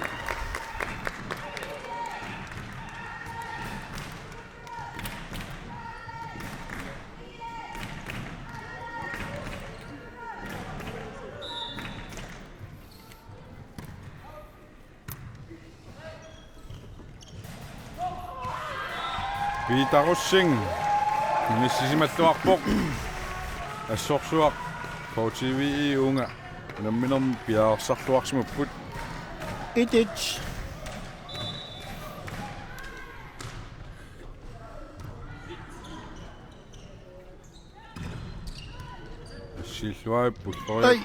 Peter Rosing. Inissisimalluarpoq. Assorsuaq. K T V uunga. Unamminermi piareersarluarsimapput. Et et. Assiilluarput. Ai.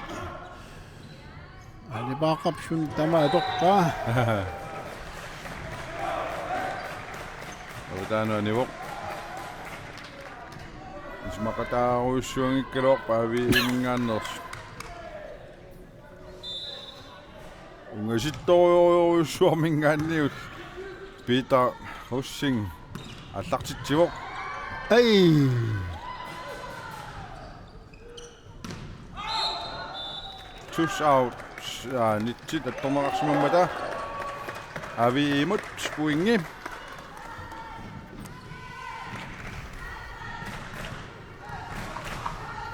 Alipaaqap suni tamaat atorpaa. Avataanu anivoq. Isumaqataarujussuanngikkaluarpoq A V E-minngaanneersut. Ungasittorujussuarminngaanniit Peter Rosing aallartitsivoq. Ei. Touch out. Aa, nitsit attorneqarsimammata. A V E-mut pointi.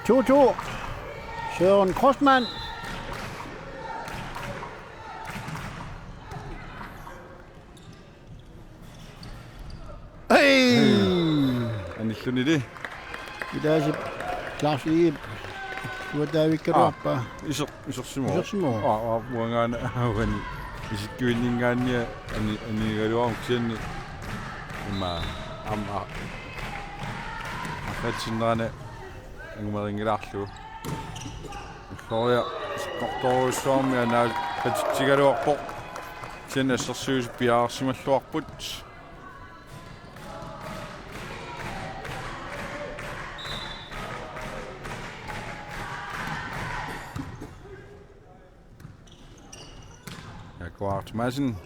To to. Søren Kreutzmann. Ei! Anillunili. Ilaasip Lars Iip. Suataavikkaluarpaa. Aa, iser-, isersimavoq. Isersimavoq. Aa, aa, uangaana uani. Isikkuinninngaanniit ani-, anigaluaruk kisianni. Ima, am-, a-, arriitsinnerani angumerinngilaarlugu. Ulloriaq sakkortoorujussuarmik anaaqatitsigaluarpoq. Kisianni assersuisut piareersimalluarput. Jakob Arthur Madsen.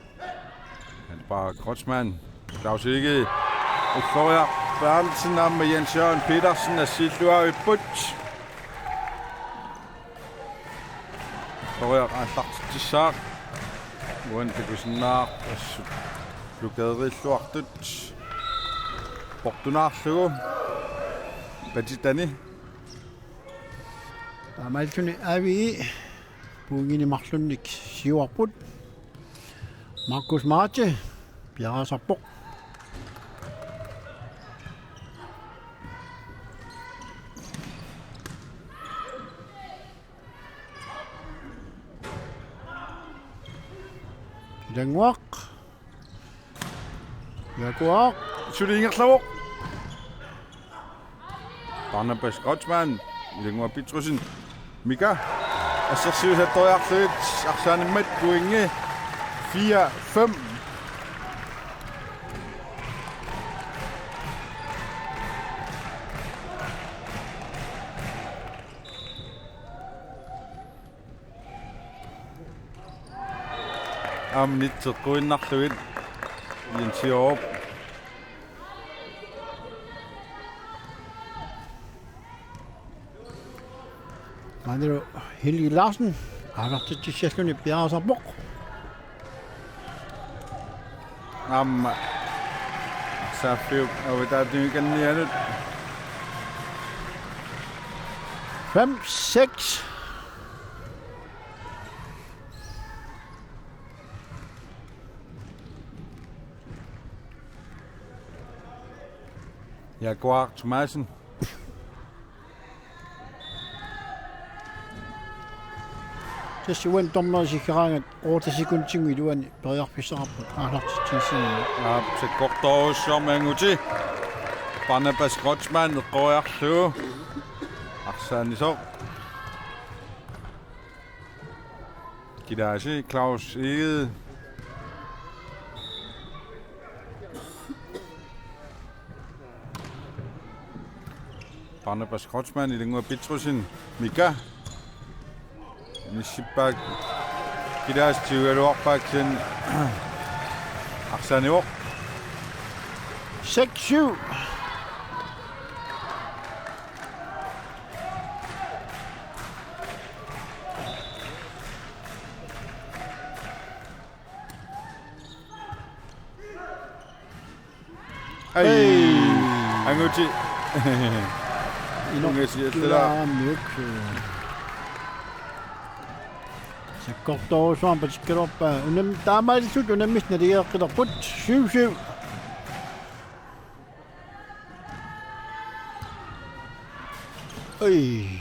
Hans Bauer Kreutzmann. Claus Egede. Ulloriaq Berthelsen aamma Jens Jørgen Petersen assiilluarput. Ulloriaq aallartitsissaaq. Uani takusinnaavarput assut blokeerilluartut. Portunaarlugu. Patitani. Taamaalilluni A V E. Pointinik marlunnik siuarput. Markus Maratse piareersarpoq. Ilannguaq. Ilannguaq. Suli ingerlavoq. Barnabas Kreutzmann. Ilannguaq Petrussen. Mika. Assersuisut attoriarlugit arsaanimmat pointi fire fem. Aamma nitseqquinnarlugit Jens Jørgen. Maannalu Helge Larsen aallartitsissalluni piareersarpoq. Aamma Saaffiup avataatigikannianut. Fem seks. Jaguar Thomasen. Tassa uani dommerit siggeraangat otte sekundit iluani periarfissaqarput aallartitsinissaminnut. Aap, sakkortoorujussuarmik angutit. Barnabas Kreutzmann eqqoriarlugu arsaannisoq. Kilaasi Claus Egede. Barnabas Kreutzmann, Ilannguaq Petrussen, Mika. Inissippaat kilaasi tigugaluarpaat kisianni arsaannivoq. Seks syv. Ai. Ei. Angutit. Inoq. Ungasiallala. Ilaamiuk. Sakkortoorujussuarmik patikkaluarpaa. Unam-, taamaalillutik unammissat naligeeqqilerput. Syv syv. Ei.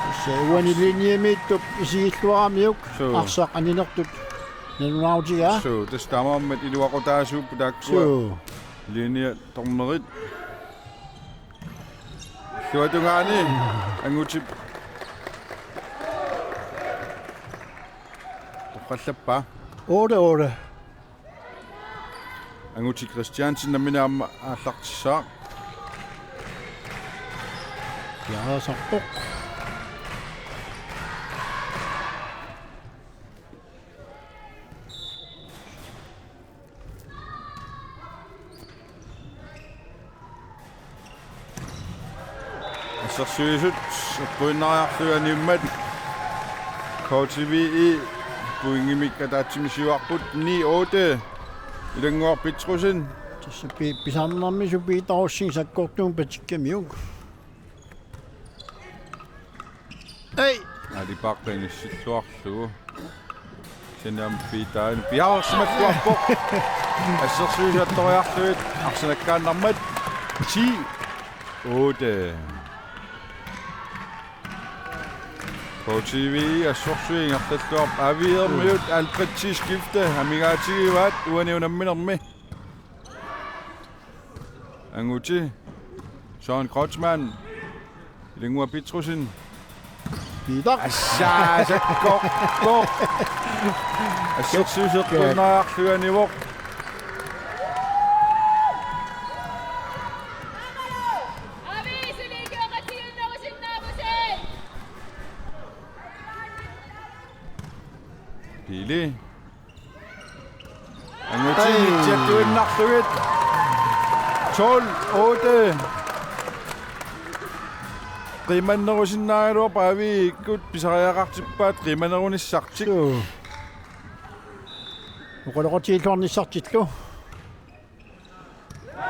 Tassa uani linjemiittup isigilluaramiuk. Suu. Arsaq aninertut nalunaarutigaa. Suu, tassa taamaammat iluaqutaasuupput taakkua. Suu. Linjedommerit. Illuatungaani angutit. Toqqallappaa. Otte otte. Angutit Christiansen nammineq aamma aallartissaaq. Piareersarpoq. Assersuisut eqquinnariarlugit animmat K T V E pointimik ataatsimi siuarput ni otte. Ilannguaq Petrussen. Tassa pi-, pisarnermi Peter Rosing sakkortuumik patikkamiuk. Ei. Aali Bakke inissilluarlugu. Kisianni aamma Peter piareersimalluarpoq. Assersuisut attoriarlugit arsinakkaannarmat ti otte. K T V E assorsuit ingerlalluarput, Aviaamiut halvtreds skifte amigaatigivaat uani unamminermi. Angutit Søren Kreutzmann, Ilannguaq Petrussen. Peter. Assa, sakkortoq. Assersuisut eqquinnariarlugit anivoq. Pili. Angutit. Ai. Nitsiattuinnarlugit. Tolv otte. Qiimannerusinnaagaluarpoq, Aviikkut pisariaqartippaat qiimanerunissartik. Suu. Oqaloqatigiilluarnissartillu.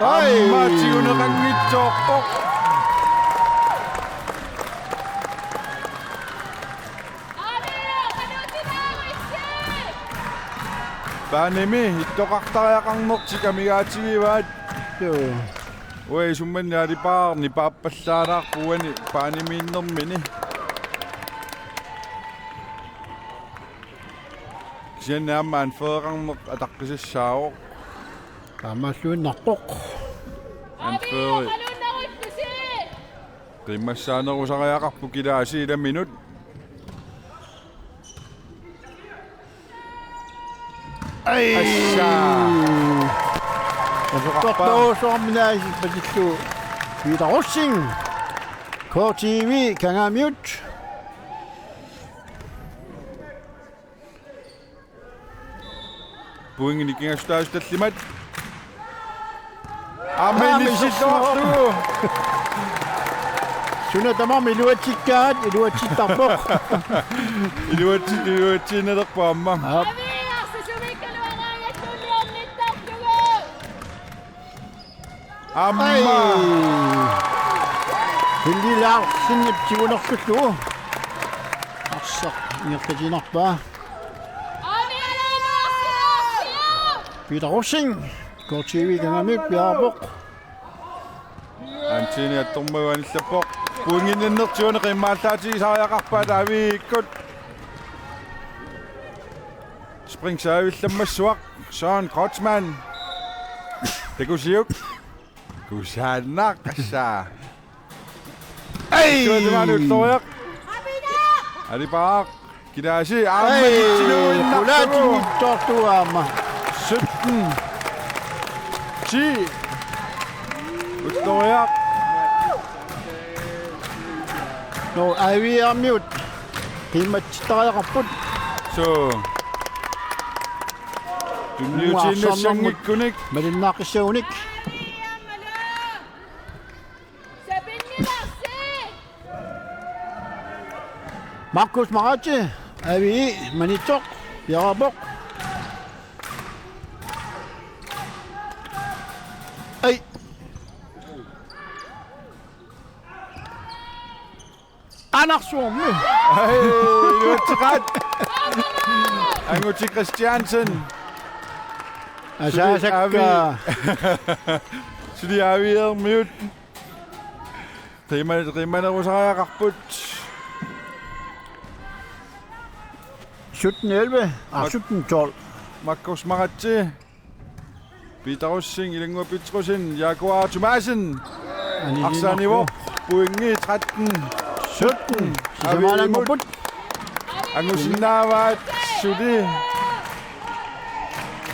Ai. Aamma tiguneqanngitsoorpoq. Banimi ittoqartariaqarnertik amigaatigivaat. Joo. Uanga isumanni Aali Bakke nipaappallaalaarpoq uani banimiinnermini. Kisianni aamma anføreqarneq ataqqisassaavoq. Taamaalluinnarpoq. Anføri. Qiimmassaanerusariaqarpoq kilaasi ilaminut. Ai. Assa. Sakkortoorsuarminaasi patillugu Peter Rosing. K T V Kangaamiut. Pointit nikingassutaasut tallimat. Aamma, aamma inissilluarlugu. Suna tamarmi iluatsikkaat, iluatsittarpoq. Iluatsi-, iluatsiinnalerpoq aamma. Aap. Aamma. Ai. Hilli Larsenip tigunersullugu. Arsaq ingerlatiinnarpaa. Peter Rosing, K T V-p kangamik piaarpoq. Antini attormagu anillappoq. Pointinnertiuni qiimmallaatigisariaqarpaat Aviikkut. Spring service-lammassuaq, Søren Kreutzmann. Takusiuk. Kusanaqassaa. Ai! Tuatimaani ulloriaq. Alipaaq. Kilaasi aamma. Ai, itsiluinnarlugu. Qulaatigut toortugu aamma. Sytten ti. Ulloriaq. Nå, Aviaarmiut. Qiimmatsittariaqarput. Suu. Tunniutiinnassanngikkuni. Malinnaaqissagunik. Markus Maratse, Avi, Maniitsoq, piaarpoq. Ai. Anarsuarmi. Ai, iluatseqaat. Anguti Christiansen. Asaasakka. Suli Avi. Suli Aviaarmiut. Qiima-, qiimanerusariaqarput. Sytten elleve. Ah, sytten tolv. Markus Maratse. Peter Rosing, Ilannguaq Petrussen, Jaguar Thomassen. Arsaq anivoq, pointi tretten sytten. Sisamaalanngorput. Angusinnaavaat suli.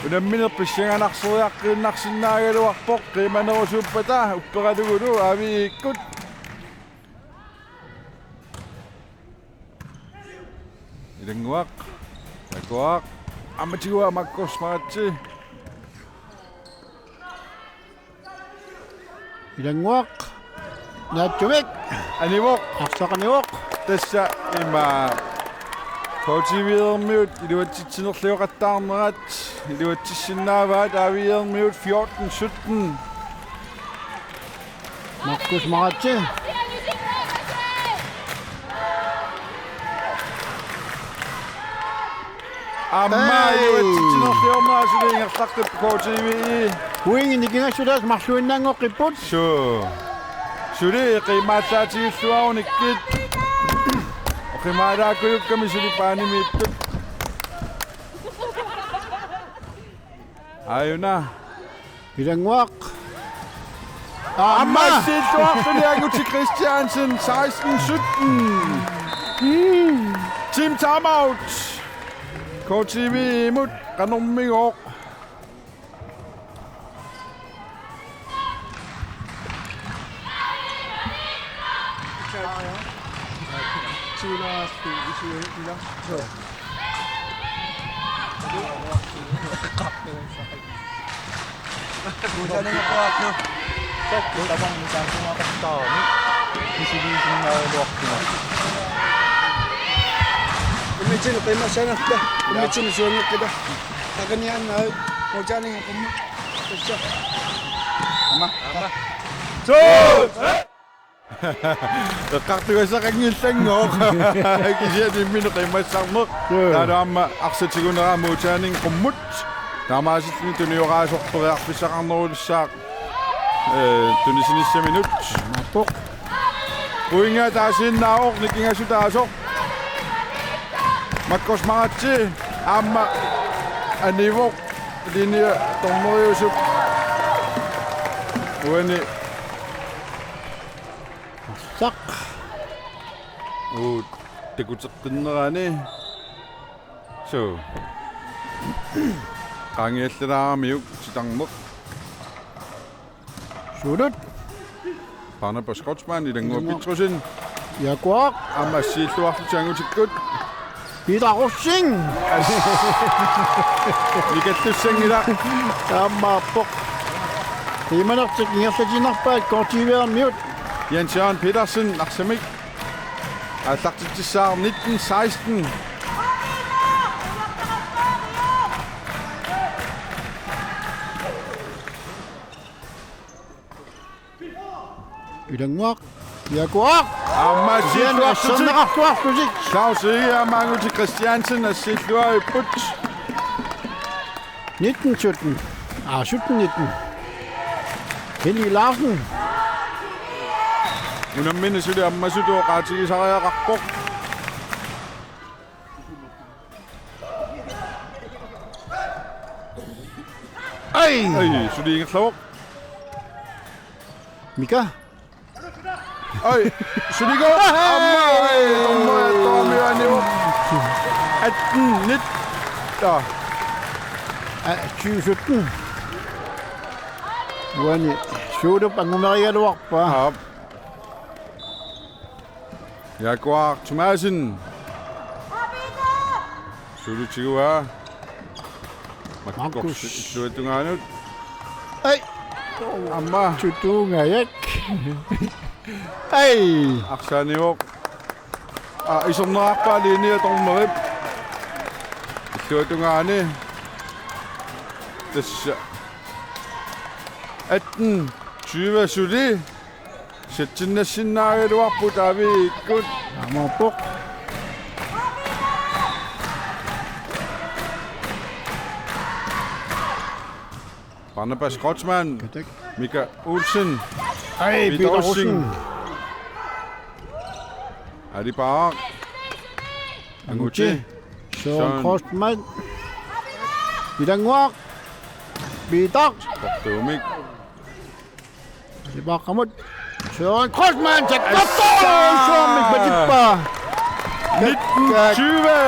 Unammineq pissanganarsoreqqinnaarsinnaagaluarpoq, qiimanerusuuppata upperalugulu Aviikkut. Ilannguaq. Jaguar. Aamma tiguaa Markus Maratse. Ilannguaq. Naatsumik. Anivoq. Arsaq anivoq. Tassa ima K T V-ermiut iluatsitsinerlioqattaarnerat iluatsissinnaavaat Aviaarmiut fjorten sytten. Markus Maratse. Aamma. Hej. Iluatsitsinerliornerat suli ingerlaqqippoq K T V. Pointit nikingassutaasut marluinnaanngoqqipput. Suu. Suli qiimmaallaatigilluarunikkit. Oqimaalaakkujukkami suli paanimiittut. Aajuna. Ilannguaq. Aamma. Aamma issiilluarluni Anguti Christiansen, seksten sytten. Team timeout. K T V-mut qanormigooq. Umitsinnut qiimmassanngorta. Umitsinnut suanngikkuta. Takaniaannaa. Muutaaninnga qummut. Tassa. Aamma. Shoot! Eqqartugassaqanngillanngooq. Kisianni imminut qiimmassarneq. Joo. Taavalu aamma arsaq tiguneraa Muutaaninnga qummut. Taamaasilluni tunioraasoq periarfissaqarnerulissaaq. Ee, tunisinissaminut. Maappoq. Pointi ataasiinnaavoq nikingassutaasoq. Markus Maratse aamma anivoq linje dommeriusup uani. Arsaq. Uu, takuteqqinnerani. Suu. Qaangiallalaaramiuk titarneq. Suulut. Barnabas Kreutzmann, Ilannguaq Petrussen. Jaguar. Aamma issiilluarlutik Angutikkut. Peter Rosing. Nikallussanngilaq. Taamaappoq. Imanertik ingerlatiinnarpaat K T V-miut. Jens Jørgen Petersen, arsamik. Aallartitsissaaq nitten seksten. Ilannguaq. Jaguar. Aamma siulliuarlutik. Asserneqartuarlutik. Claus Egede aamma Anguti Christiansen assiilluaripput. Nitten sytten. Ah, sytten nitten. Henning Larsen. Unammineq suli ammasutut oqaatigisariaqarpoq. Ai! Ai, suli ingerlavoq. Mika. Ai, suligo. Aamma, ai, dommerit aamma anivoq. Atten nitten. Ja. Ah, tyve sytten. Uani, Suulup angumerigaluarpaa. Ja. Jaguar Thomassen. Suulutigut. Markus. Markus illuatungaanut. Ai. Aamma. Tutuungajak. Ai. Arsaanivoq. Ah, isernerarpaa linjea dommerip. Illuatungaani. Tassa. Atten tyve suli. Settinnassinnaagaluarput A V I-kkut. Aamma uppoq. Barnabas Kreutzmann. Katak. Mika Olsen. Ai, Peter Peter Rosing. Rosing. Alipaaq. Anguti. Søren Søren. Kreutzmann. Ilannguaq. Peter. Kortuumik. Alipaaqamut. Søren Kreutzmann, tjek. Assa! Søren Mikmatippa. Nitten tyve.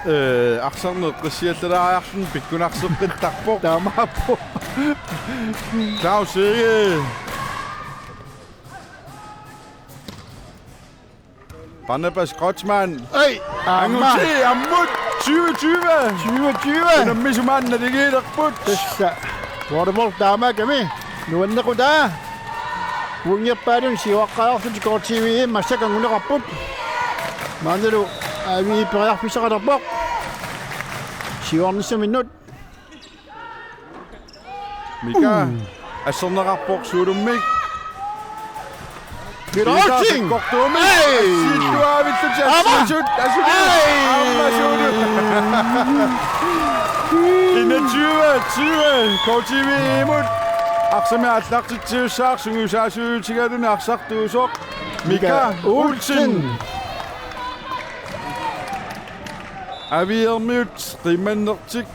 Øh, arsarneq qissiallalaariarluni pikkunarseqqittarpoq. Taamaappoq. Claus Egede. Barnabas Kreutzmann. Ai, aamma. Anguti, ammut, tyve tyve. Tyve tyve. Unammisut maanna naligiilerput. Tassa. Volleyball taamaakkami. Nuannequtaa. Puingerpaalun siuaqqaarlutik K T V-mi massakkut anguneqarput. Maannalu A V I periarfissaqalerpoq. Siuarnissaminnut. Mika. Mm. Asserneqarpoq Suulummik. Peter Olsen. Kortuumik. Hey! Assiilluavillutik. Aamma. Assut, assut. Hey! Aamma Suulu. Enogtyve tyve. K T V-mut. Arsamik aallartitsisussaaq sungiusaasuutigaluni arsartuusoq. Mika Olsen. A V I-miut qiimmannertik.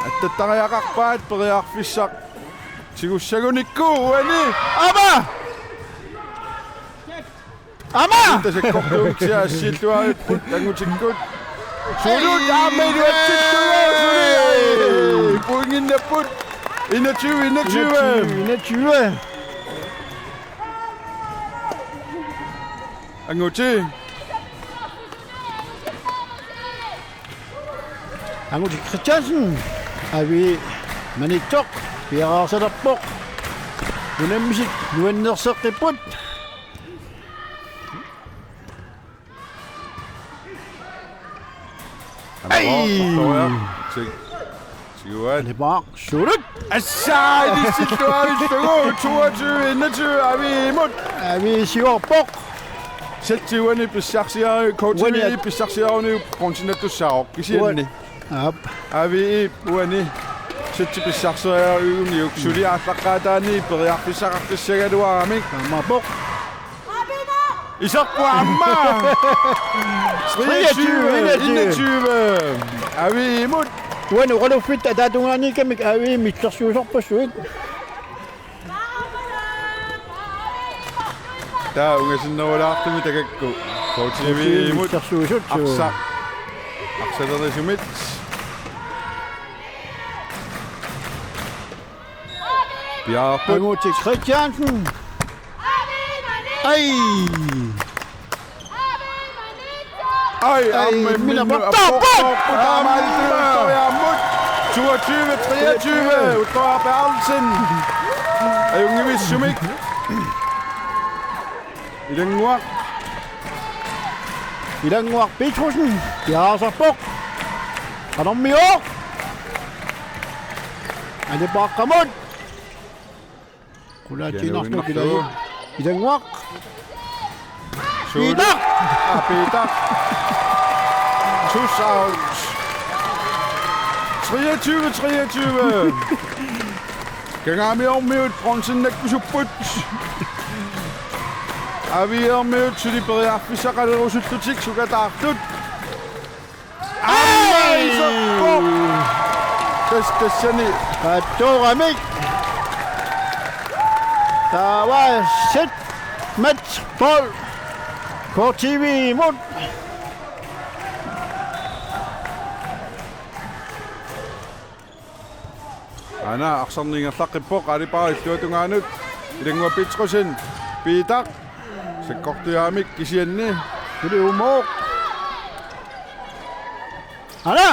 Attattariaqarpaat periarfissaq. Tigussagunikku uani. Aamma! Aamma! Tasakkortuutsiaq assiilluaripput Angutikkut. Suulut aamma iluatsittugu suli. Ai! Puinginnapput. Enogtyve enogtyve. Enogtyve enogtyve. Anguti. Anguti Christiansen, A V I Maniitsoq, piareersalerpoq. Unammisut nuannerseqqipput. Ai! Tiguaat. Alipaaq, suulut. Assa, ilissilluarillugu, toogtyve enogtyve A V I-mut. A V I siuarpoq. Sætti uani pissarsiari-, K T V uani at- pissarsiaruni bronzennatussaavoq, kisianni. Uan-, aap. A V I uani sætti pissarsiariuniuk suli aallaqqaataani periarfissaqartissagaluaramik. Taamaappoq. Iserpoq aamma. Treogtyve enogtyve. A V I-mut. Uani oqaluffitta ataatungaaniikkamik A V I mittarsuusorpassuit. Taava ungasinnerulaartumik takakku K T V-mut. Mittarsuusut. Arsaq. Arsalerisumit. Piaarput. Anguti Christiansen. Ai! Ai, aamma imminut aportarpoq! Aamma taamaaliortoq. Toogtyve treogtyve, Uttoq Berthelsen. Ajunngivissumik. Ilannguaq. Ilannguaq Petrussen. Piareersarpoq. Qanormioq. Alipaqqamut. Qulaatiinnarlugu. Ilannguaq. Ilannguaq. Suulu. Piitaq. Ah, Piitaq. Tus out. Treogtyve treogtyve. Kangaamiormiut bronzennakkusupput. Aviiormiut suli periarfissaqalerusullutik sukataartut. Ai! Aamma iserpoq. Tas-, tassani. Qaatsoramik. Taava set match tolv. K T V-mut. Aana arsarneq ingerlaqqippoq, Alipaaq illuatungaanut, Ilannguaq Petrussen, Piitaq, sakkortujaamik kisianni. Suli uumooq. Aana!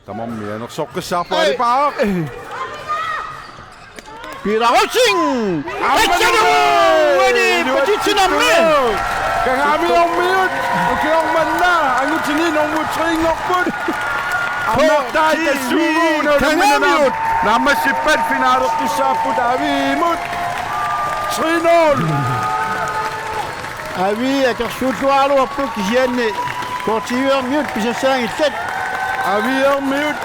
Tamarmik anersoqqissaarput. Ai. Alipaaq. Piitaq Rosing! Aamma uani iluatsitsinermi! Kangaamiormiut ukioq manna angutini normu tre-nngorput. Amertaa K T V tassuugu una Kangaamiut. Naammassippat finalertussaapput Aviimut. Tre nul. Avii akersuulluaraluarput kisianni K T V-miut pisassaanngillat. Aviiormiut.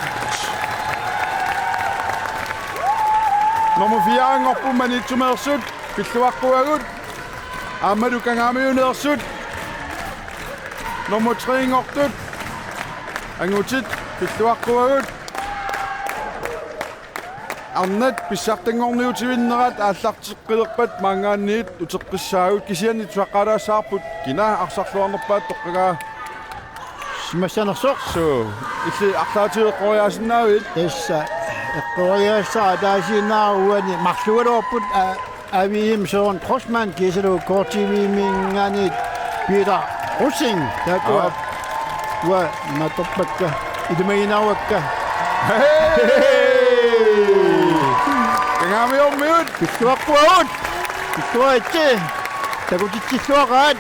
Nummer fire-nngorput Maniitsumeersut pilluaqquagut. Aammalu Kangaamiuneersut nummer tre-nngortut angutit pilluaqquagut. Arnat pissartanngorniutivinnerat aallarteqqilerpat maanngaanniit uteqqissaagut, kisianni tusaqqaalaassavarput kina arsarluarnerpaat toqqagaa. Simassanersoq. Suu, illit arlaatigut eqqoriaasinnaavit? Tassa eqqoriaassara ataasiinnarlugu uani marlugaluarput, a-, Aviim Søren Kreutzmann kiisalu K T V-minngaanniit Piitaq Rosing. Taakku. Aap. Uanga matorpakka, ilimaginnaruakka. Hey! Kangaamiormiut. Pilluaqquagut. Pilluaritsi. Takutitsilluaqaat.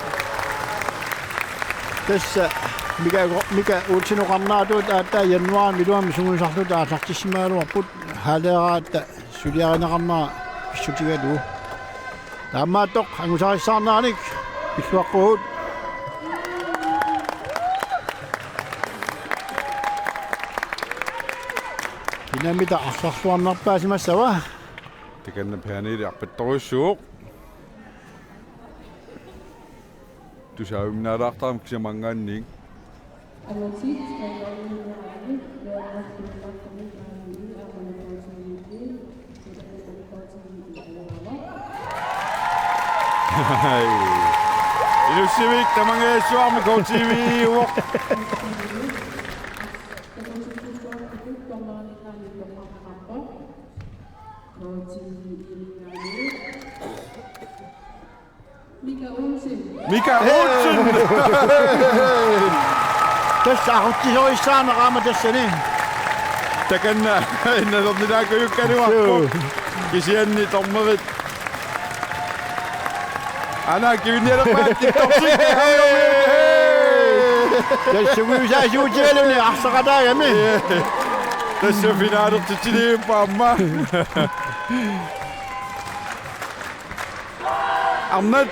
Tassa Mika, Mika Olsen oqarneratut aatsaat januaarimi iluamik sungiusarluta aallartissimagaluarput, haleraata suliarineqarnera pissutigalugu. Taamaattoq angusarissaarneranik pilluaqquagut. Kinamita arsarluarnerpaasimassava? Takanna Pernille arpattorujussuuvoq. Tusaaviminaalaartarami kisianni maanngaanniit. Hai. Inussivik tamangajassavara K T V-uvoq. Mika Olsen. Mika Olsen. Tassa aqutsisorissaarneq aamma tassani. Takanna innalernilaakujukkaluarpoq. Suu. Kisianni dommerit. Aana kivinnialerpaat tiktortik. Tassa uisaasuutigaluni arsaqataagami. Tassa finalertitsiliippaamma. Arnat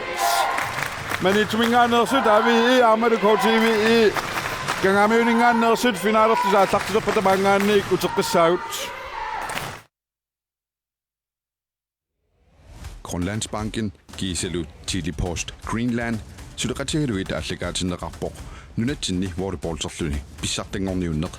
Maniitsuminngaanneersut Avii aammalu K T V-i Kangaamiuninngaanneersut finalerlutik aallartilerpata maanngaanniit uteqqissaagut. Grønlandsbanken kiisalu Tele-Post Greenland suleqatigalugit aallakaatinneqarpoq nunatsinni volleyballterluni pissartanngorniunneq